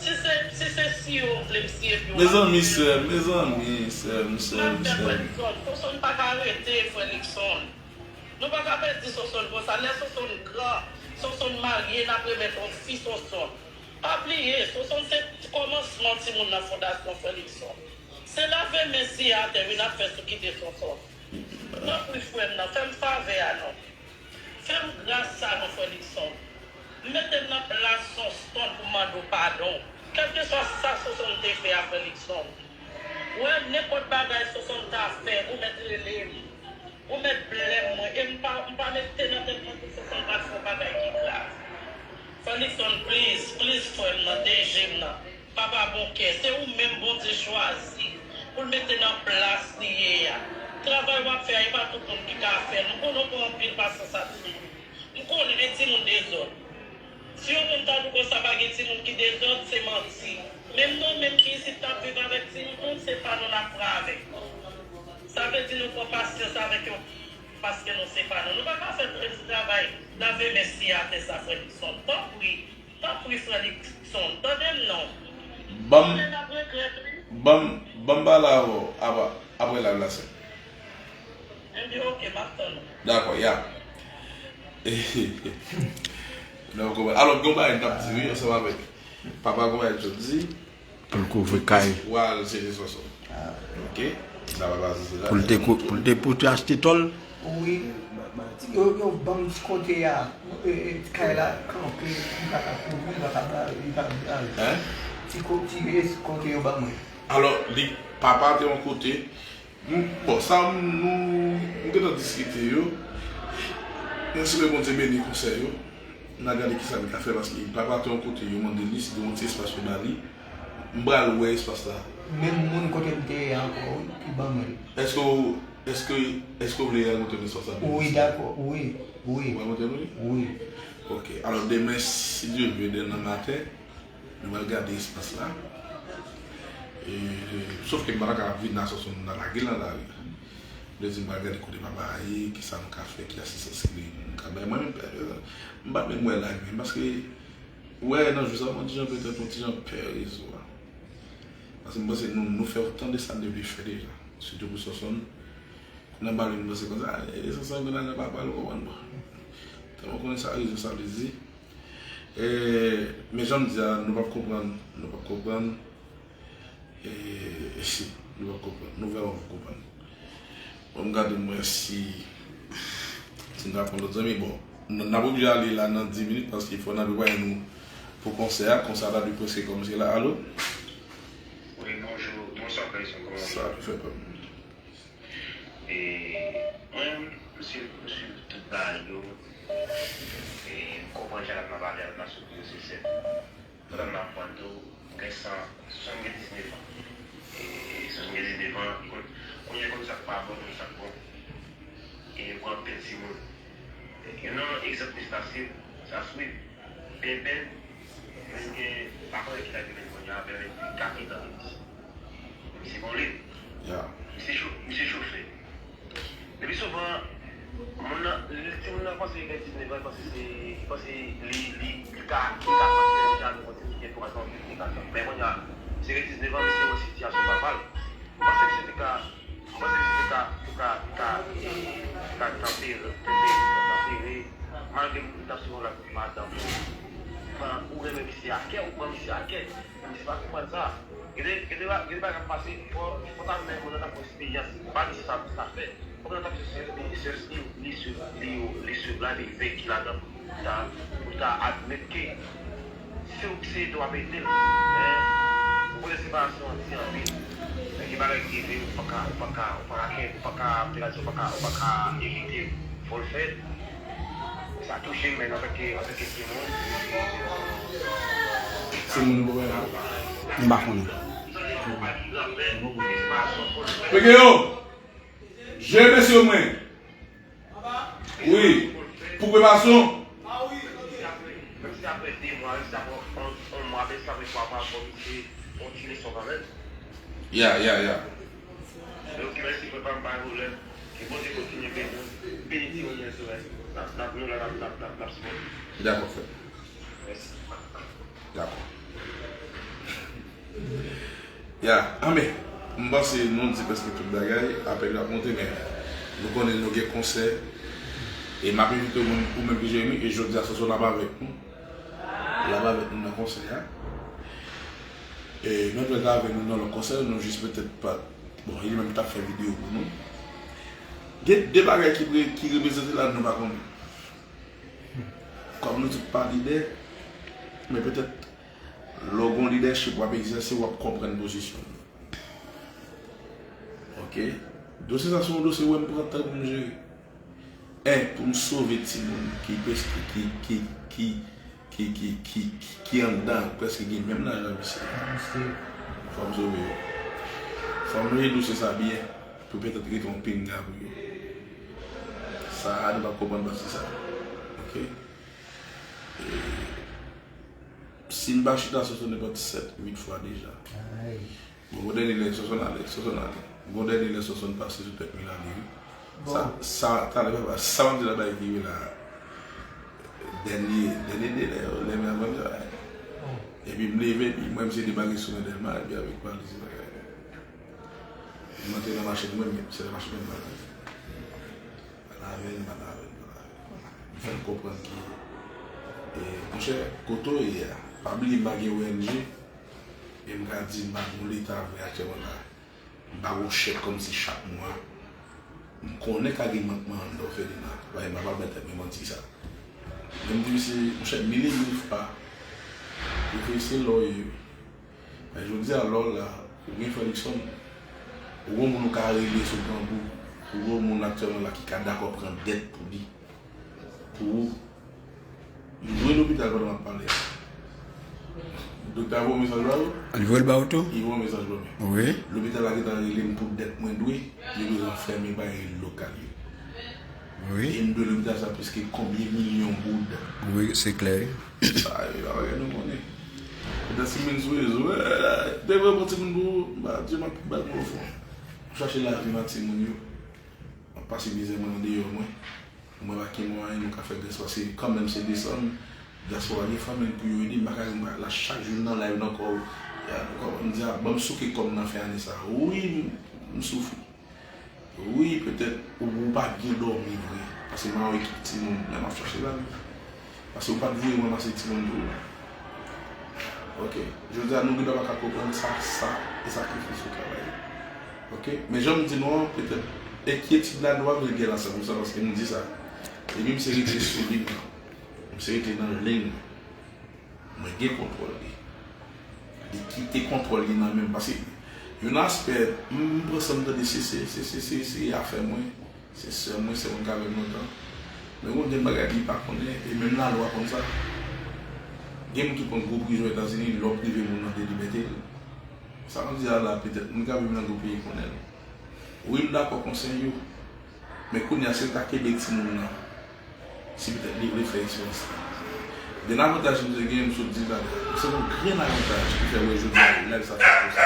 Si se, si se siye w vle m siye pye w. Mezanmi, sè m, mezanmi, sè m, sè m, sè m. Sonsonn pa ka rete, frè Luckson. Nou pa ka pèdi Sonsonn konsa. Lè Sonsonn gran, Sonsonn marye, n ap remèt yon fi Sonsonn. Pa bliye, Sonsonn se kòmansman timoun nan fondasyon, frè Luckson. Se lave men siye atè, wi, n ap fè sou kite Sonsonn. Tanpri, frè m nan, fè m favè a non. Fè m gras sa non, frè Luckson. Mete m nan plas Sonsonn pou m mande w padon. Kèlkeswa sa Sonsonn te fè a, frè Luckson. Ou wè, nenpòt bagay Sonsonn ta fè, ou mèt rele m. Ou mèt blèm mwen. E m pa, m pa mete nan tèt mwen pou Sonsonn pral fè yon bagay ki grav. Frè Luckson, please, please, frè m nan, D J m nan. Papa bon kè, se ou menm Bondye chwazi pou l mete nan plas li ye a. Travay w ap fè a, e pa tout moun ki ka fè l. M konnen w pran anpil pasyans ak timoun. M konnen timoun dezòd. Si yon moun ta di w konsa pa gen timoun ki dezòd, se manti. Menm nou menm ki isit k ap viv avèk timoun, se pa nou n ap pran avèk nou. Sa vle di nou pran pasyans avèk yo paske nou se pa nou. Nou pa ka fè ti travay lave men siye atè sa, frè Luckson. Tanpri, tanpri, frè Luckson, tande m non. Ban m, ban m, ban m pale avè w apre, apre live la, sè. Ebyen, oke, m ap tann ou. Dakò, ya. Non, w konprann. Alò, gen yon bagay m t ap di, wi, ansanm avèk papa, gen yon bagay m t ap di. Pou l kouvri kay. Wa al sere Sonsonn. Oke? Sa papa di se la. Pou l te kou-, pou l te, pou l te achte tòl. Wi, yo, yo ban m ti kote a, e, e, kay la kanpe, li pa ka kouvri, li pa ka ba, li pa ka ba. Hein? Ti ko-, ti, e, kote yo ban mwen. Alò, li, papa te yon kote, m, bon, sa m, nou, m gentan diskite yo. M espere Bondye beni konsèy yo. N a gade kisa li ka fè, paske papa te yon kote, yo mande li si gen yon ti espas yo ba li. M pral wè espas la. Menm moun kote m te ye a ankò, wi, ki ban mwen li. Èske w, èske, èske w vle rakonte nou espas la? Wi, dakò, wi, wi. Ou rakonte nou li? Wi. Oke. Alò, demen, si Dye vle, demen nan maten, nou pral gade espas la. E, sof ke m pa ta ka vin nan Sonsonn nan lage l nan lari. M te di m pral gade kote papa a ye, kisa m ka fè, ki asistans li m ka bay. Mwen menm, pè, m pa menm wè lari, paske, wè, nan jou sa, mwen ti jan petèt, mwen ti jan pè rezo a. Paske m panse nou, nou fè otan de sa n te vle fè deja. Sitou pou Sonsonn. Nan bal yo, nou panse konsa, e, Sonsonn gen lajan papa l, ou konprann, bon. Tèlman konnen sa rezo sa vle di. E, men jan m di a, nou p ap konprann, nou p ap konprann. E, nou p ap konprann, nou vrèman p ap konprann. Bon, m gade m wè si, si m ka pran lòt zanmi, bon, n, n ap oblije ale la nan dis minit, paske fò n al prepare nou pou konsè a, konsè a ta dwe prèske kòmanse la, alo? Wi, bonjou, bonswa, frè Luckson, kòman w ye? Sa ap fè pa m. E, mwen, m swiv, m swiv tout bagay yo. E, m konprann jan n ap nan pale a, n ap sou rezo sosyal. Pandan m ap pran tou, m gen san, sèt san diznèf an. E, sèt san diznèf an, e konn, konnen, konn sa k pa bon, konn sa k bon. E, pou anpil timoun. E, yon nan egzanp ki fasil, sa swiv. Bèbè, mwen gen, pa konnen ki laj li gen kounye a, bèbè, li ka gen tan. Misye gon lit. Ya. Misye cho-, misye chofe. Epi souvan, moun nan, li, timoun nan panse li gen diznèf an, li panse se, li panse li, li, li ka, li ka santi li deja nou konn timoun ki gen twa zan, li ka santi. Men kounye a, misye gen diznèf an, misye wè sitiyasyon papa l. M panse misye te ka, m panse misye te ka, te ka, te ka, e, te ka tanpere, tanpere, tanpere, malgre m t ap swiv yon lòt madanm, ou renmen misye a kè, ou pran misye a kè. Misye pa konprann sa. Gen de, gen de ba-, gen de bagay k ap pase, fò, fò ta menm moun nan ta pran eksperyans, pa di sa pou sa fè. Fò moun nan ta pran eksperyans, li, li, li swiv, li, li swiv la, li venki ladan pou ta, pou ta admèt ke si w se ede w ap ede l, men ou konnen separasyon an di anpil. Men gen bagay ki rive, ou pa ka, ou pa ka, ou pa ka kenbe, ou pa ka, ou pa ka, ou pa ka evite, fò l fèt. Sa touche m, men antanke, antanke timoun. Timoun ou pa wè la? M pa konnen. Pege yo! Je mesye mwen! Wi. Pou preparasyon? Menm si apre de mwa, menm si apre yon, yon mwa, menm si apre twa mwa, fò misye yon ti leson kanmenm. Ya, ya, ya. Men oke, mèsi frè pa m, pa gen pwoblèm. Ke Bondye kontinye beni w, beni timoun yo sou mwen. Dakò, frè. Dakò. Ya, anben, m panse nou di prèske tout bagay, apèl yo ap monte, men nou konnen nou gen konsè, e m ap envite w, ou menm ki Jeremi, e jodi a Sonsonn ap avèk nou, l ap avèk nou nan konsè a, e nou t avèk nou nan lòt konsè, nou jis petèt pa, bon, li menm t ap fè videyo pou nou, gen de bagay ki, pre- ki reprezante la, nou pa konnen. Kòm nou tout pa lidè, men petèt lè w gen yon lidèchip w ap egzèse, w ap konprann pozisyon l. Oke? Dosye sa se yon dosye wè m pran tan pou m jere. En, pou m sove timoun ki pèske, ki, ki, ki, ki, ki, ki, ki, ki anndan, prèske gen menm laj a misye. Fò m sove yo. Fò m jere dosye sa byen, pou petèt rete yon pinga pou yo. Sa a, nou p ap konprann pati sa. Oke? E, si m pa chita Sonsonn nenpòt sèt, uit fwa deja. Bon, gon dènye lè Sonsonn ale, Sonsonn ale. Gon dènye lè Sonsonn pase sou tèt m, l ale, wi. Sa, sa, talè, papa, sa m ap di la, bagay ki rive la. Dènye, dènye de lè yo, lè m ap manje, epi m leve, epi m wè misye debake sou men Dèlma, epi avèk valiz bagay. M antre nan machin mwen, men se nan machin mwen m pral. Pale avè l, pale avè l, pale avè l. M fè l konprann ke, e, monchè, kote w ye a, pa bliye m pa gen O N G, e m ka di m pa gen yon leta vre aktyèlman la. M pa gen yon chèk kòmsi chak mwa. M konnen ka gen mankman anndan, Ferdinand. Paske m pa pral bay tèt mwen manti sa. Men m di misye, monchè, mil e mil fwa, reflechi lè w ye, wi. Men jodi a, lè w la, ou gen frè Luckson, ou gen moun ou ka rele sou grangou, ou gen moun aktyèlman la ki ka dakò pran dèt pou li, pou ou. M jwe lopital pandan m ap pale a. Doktè a voye mesaj ba ou? Li voye l ba ou tou? Li voye mesaj ba mwen. Wi. Lopital la gentan rele m pou dèt mwen dwe, yo bezwen fèmen bagay lokal yo. Wi. E m dwe lopital sa plis ke konbyen milyon goud? Wi, se klè. Sa, e pa bagay nou konnen. Etan si moun sou rezo, eh, te vre bon timoun pou ou, ba, Dye m ap bat mwen ofon. M chache lavi m ak timoun yo. M ap pase mizè mwen andeyò mwen. Mwen pa gen mwayen nou ka fè gras pase kanmenm se desann. Dyaspora gen fanmi pou yo ede m, pa ka gen la chak jou nan live nan kò. Ya, kò, m di a, ban m souke kò m nan fen ane sa. Wi, m, m soufri. Wi, petèt ou, ou pa byen dòmi vre. Paske m an ekip timoun, men m ap chache lavi. Paske ou pa t voye mwen pase timoun tou. Oke. Jodi a, nou gendwa pa ka konprann sa, sa, e sakrifis ou travay. Oke. Men jan m di nou an, petèt, enkyetid la, nou pa vle gen la san pou san, paske m di sa. Epi m se rete sou liy nan. M se rete nan liy nan. Mwen gen kontwòl li. Li kite kontwòl li nan men m. Paske yon aspè, m, m pran san m tande se, se, se, se, se, se afè mwen. Se sè mwen, se moun k avè m lontan. Men gon gen bagay li pa konnen, e menm lalwa konn sa. Gen moun ki pran gwo prizon Etazini, lè w prive moun nan de libète l. Sa m di a la, petèt, moun k ap viv nan gwo peyi konnen l. Wi, m dakò konsèy yo. Men kounye a, si l ta kenbe timoun nan, si petèt li vle fè eksperyans la. Gen avantaj misye genyen, m sot di l talè. Se yon grenn avantaj ki fè w wè jodi a live sa fèt konsa.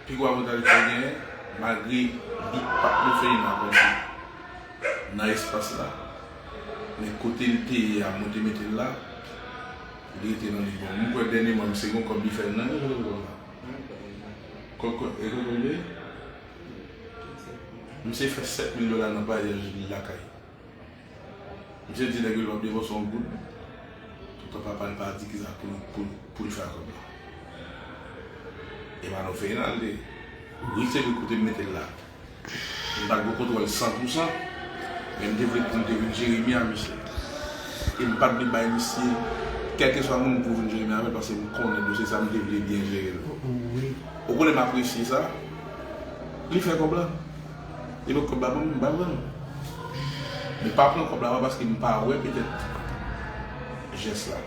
Pi gwo avantaj misye genyen, malgre li pa t nan feyina kòmsi nan espas la, men kote l te ye a, mwen te mete l la, li rete nan li. Bon, m kwè dènyèman, misye gen yon kòb li fè nan kòb la. Kòb, kòb, e kòb li ye? Misye fè sèt mil dola nan vwayaj li lakay. Misye di nèg yo li p ap depanse yon goud. Poutan papa l pa di kisa pou, pou, pou li fè ak kòb la. E pa nan feyina l te ye. Wi, se vre kote m mete l la. M pa t gen kontwòl san pou san, men m te vle pou l te vin Jeremi a misye. E m pa t vle bay misye, kèlkeswa moun pou vin Jeremi avè l, paske m konnen dosye sa, m te vle byen jere l. Wi. Ou konnen m apresye sa. Li fè kòb la. Li met kòb la ban m, m pa pran l. Men pa pran kòb la pa paske m pa wè petèt jès la.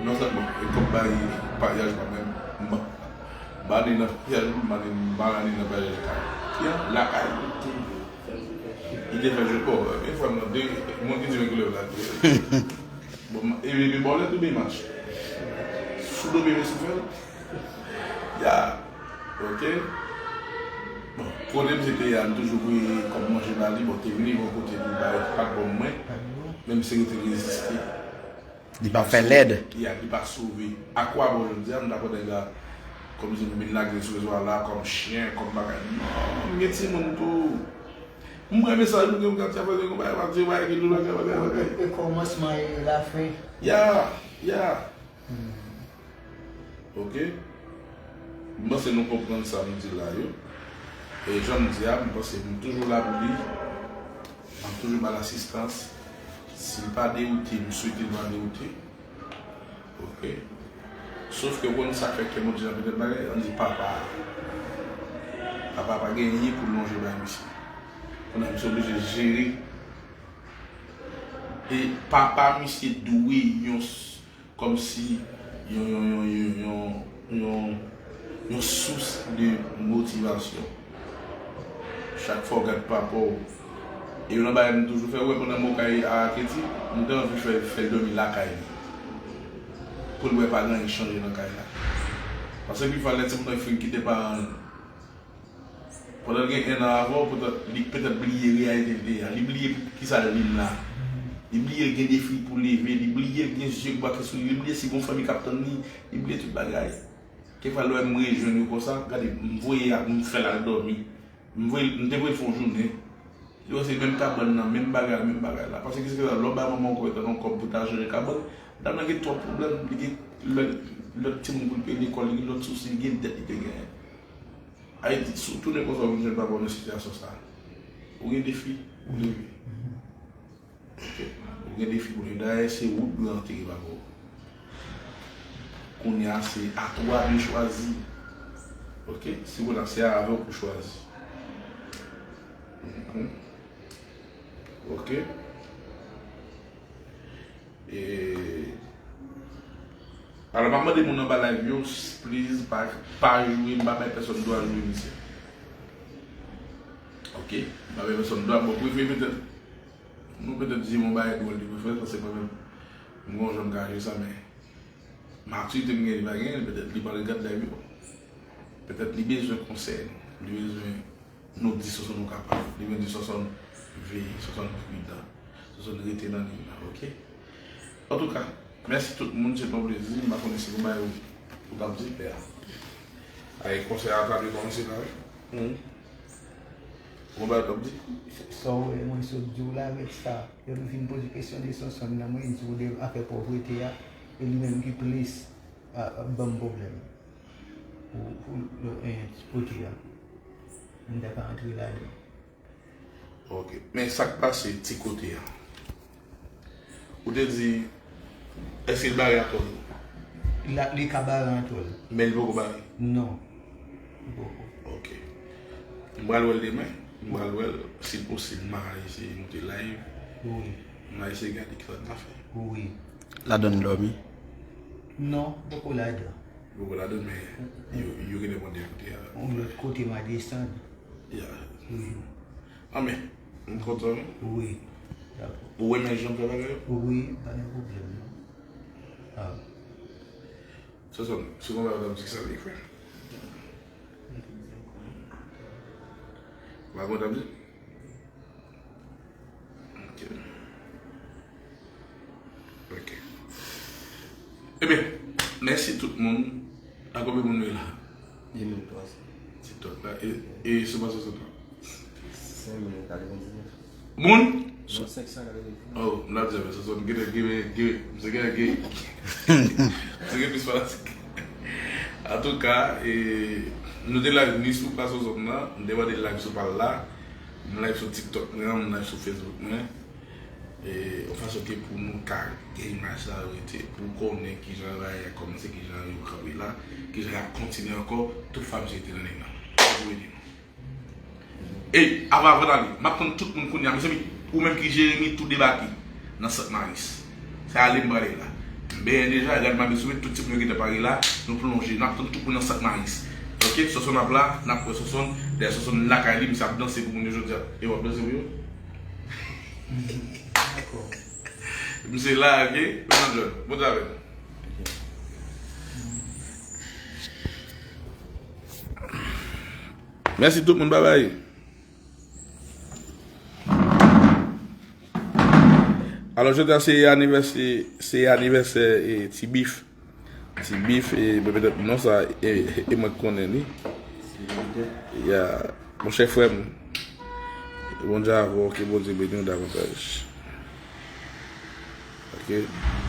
Non sèlman, e kòb bay paryaj pa menm, m ba, m ba li nan paryaj, m ba li, m ba li nan paryaj kay. Ki an? Lakay. Li te fè jwe kò. Yon fwa m nan de, moun ki di men koulèv la. Bon, e, e, e bòlèt ou byen match? Fou dobe men sou fè l. Ya. Ok. Bon, Kote m se te a, m toujou voye kòb manje ba li, bon, te vini yon kote pou bay, pa t bon mwen, men m se rete reziste. Li pa fè lèd. Ya, li pa sove. Akwabò jodi a, m ta pran nèg la kòm si m vin lage l sou rezo a la, kòm chen, kòm bagay. Non, m gen timoun tou. M wè mesaj nou gen pou gad sa fè konba e pa di bagay ki lou bagay bagay bagay. E kòmansman e lafen. Ya, ya. Ok. M panse nou konprann sa m di la yo. E jan m di a, m panse m toujou la pou li. M ap toujou ba l asistans. Si l pa dewoute, m swete l pa dewoute. Ok. Sof ke w konn sa k fè kè Bondye nan petèt bagay, ann di papa. Papa pa gen anyen pou l lonje bay misye. Kounye a misye oblije jere. E papa misye dwe yon s- kòmsi yon, yon, yon, yon, yon, yon, yon sous de motivasyon. Chak fwa w gad papa w, e youn nan bagay m toujou fè, ou wè pandan m okay a Keti, m te anvi fè, fè l dòmi lakay li. Pou l wè pa gen anyen ki chanje nan kay la. Paske pi fwa lè timoun nan fin kite paran l, pandan l gen en an avè w, petèt, li petèt bliye reyalite l te ye a. Li bliye kisa l vin la. Li bliye l gen defi pou leve. Li bliye l gen zye k brake sou li. Li bliye si gon fanmi k ap tann li. Li bliye tout bagay. Kèk fwa lè w wè m rejwenn yo konsa, gade, m voye ak m fè l al dòmi. M voye, m te voye l fè yon jounen. Li wè se menm kabann nan, menm bagay, menm bagay la. Paske kisa lè w bay manman w kòb, tann yon kòb pou ta jere kabann, dam nan gen twòp pwoblèm, li gen lòt, lòt timoun pou l peye lekòl, li gen lòt sousi, li gen dèt li te genyen. Ayiti, si w tounen konsa, w vin jwenn papa w nan sitiyasyon sa a. Ou gen defi, ou leve. Ok? Ou gen defi pou leve. Dayè, se wout blan an te gen papa w. Kounye a, se a twa de chwazi. Ok? Si kounye a, se avè w pou chwazi. Mhm. Ok? E, alò, m ap mande moun anba live yo, please, pa, pa joure, m pa bay pèsonn dwa joure misye. Ok? M pa bay pèsonn dwa, bon, prefere petèt, nou petèt di m yon bagay dwòl, li prefere, paske mwen menm, m gon jan m ka joure sa, men matirite m gen, li pa genyen, petèt li pa regad live yo. Petèt li bezwen konsèy nou, li bezwen Nou di Sonsonn ou kapab. Li menm di Sonsonn veye, Sonsonn pridan. Sonsonn rete nan liy la, ok? Antouka, mèsi tout moun, se t on plezi. M pa konnen si gon bagay ou, ou t ap di, pè a. Ay, konsèy a ta dwe kòmanse la, wi. Hmm. Gon bagay ou t ap di? Sa w wè, mwen sot di w la avèk sa. Lè nou fin poze kesyon de Sonsonn nan, mwen di w de afè pòvrete a, e li menm ki plis, a, ap ban m pwoblèm. Pou, pou, e, ti kote a. M ta ka antre ladan. Ok. Men sa k pase ti kote a? Ou te di, èske l bare atò l? La, li ka bare atò l. Men li poko bare? Non. Li poko. Ok. M pral wè l demen. M pral wè l. Si l posib, m a eseye moute live. Wi. M a eseye gade ki sa l ka fè. Wi. Ladan l dòmi? Non, poko ladan. Poko ladan, men yo, yo genlè pran de kote a. Yon lòt kote m a desann. Ya. Mhm. Anben, m kontan, wi. Wi. Dakò. Ou renmen jan m fè bagay yo? Wi, pa gen pwoblèm, non. Ah. Sonsonn, si w konn bagay w t ap di, ki sa l te fè? Ou pa konn w t ap di? Ok. Ok. Ebyen, mèsi tout moun. A konbyen moun nou ye la? De mil twa san. TikTok la. E, e sou Sonsonn la? Senk mil katrevendiznèf. Moun? Non, senk san katrevendiznèf. Oh, m t ap di, men Sonsonn gen, gen, gen, misye gen, gen, misye gen plis fanatik. Antouka, e, nou te live ni sou pa Sonsonn nan, m te mande live sou pa l la. M live sou TikTok mwen, m live sou Facebook mwen. E, yon fason ke pou nou ka gen imaj sa yo rete, pou konnen kijan bagay a kòmanse, kijan yo kanpe la, kijan y ap kontinye ankò, tout fwa misye te nan liy nan. Bondye beni nou. E, avan, avan n ale, m ap tann tout moun kounye a, mezanmi, ou menm ki Jeremi tou debake nan Sant Maris. Se ale m prale la. M benyen deja, gad m abe sou mwen, tout timoun yo gentan pare la, nou plonje. N ap tann tout moun nan Sant Maris. Ok, Sonsonn ap la, n ap wè Sonsonn. Dayè Sonsonn lakay li, misye ap danse pou moun yo jodi a. E w ap danse pou yo? Misye la, ok? Bon travay. Mèsi tout moun, babay. Alò, jodi a se anivèsè, se anivèsè e Ti Bif. Ti Bif, e, men petèt non sa, e, e mwen k konnen li. Ya, monchè frè m, Bondye avè w, ke Bondye beni w davantaj. Ok.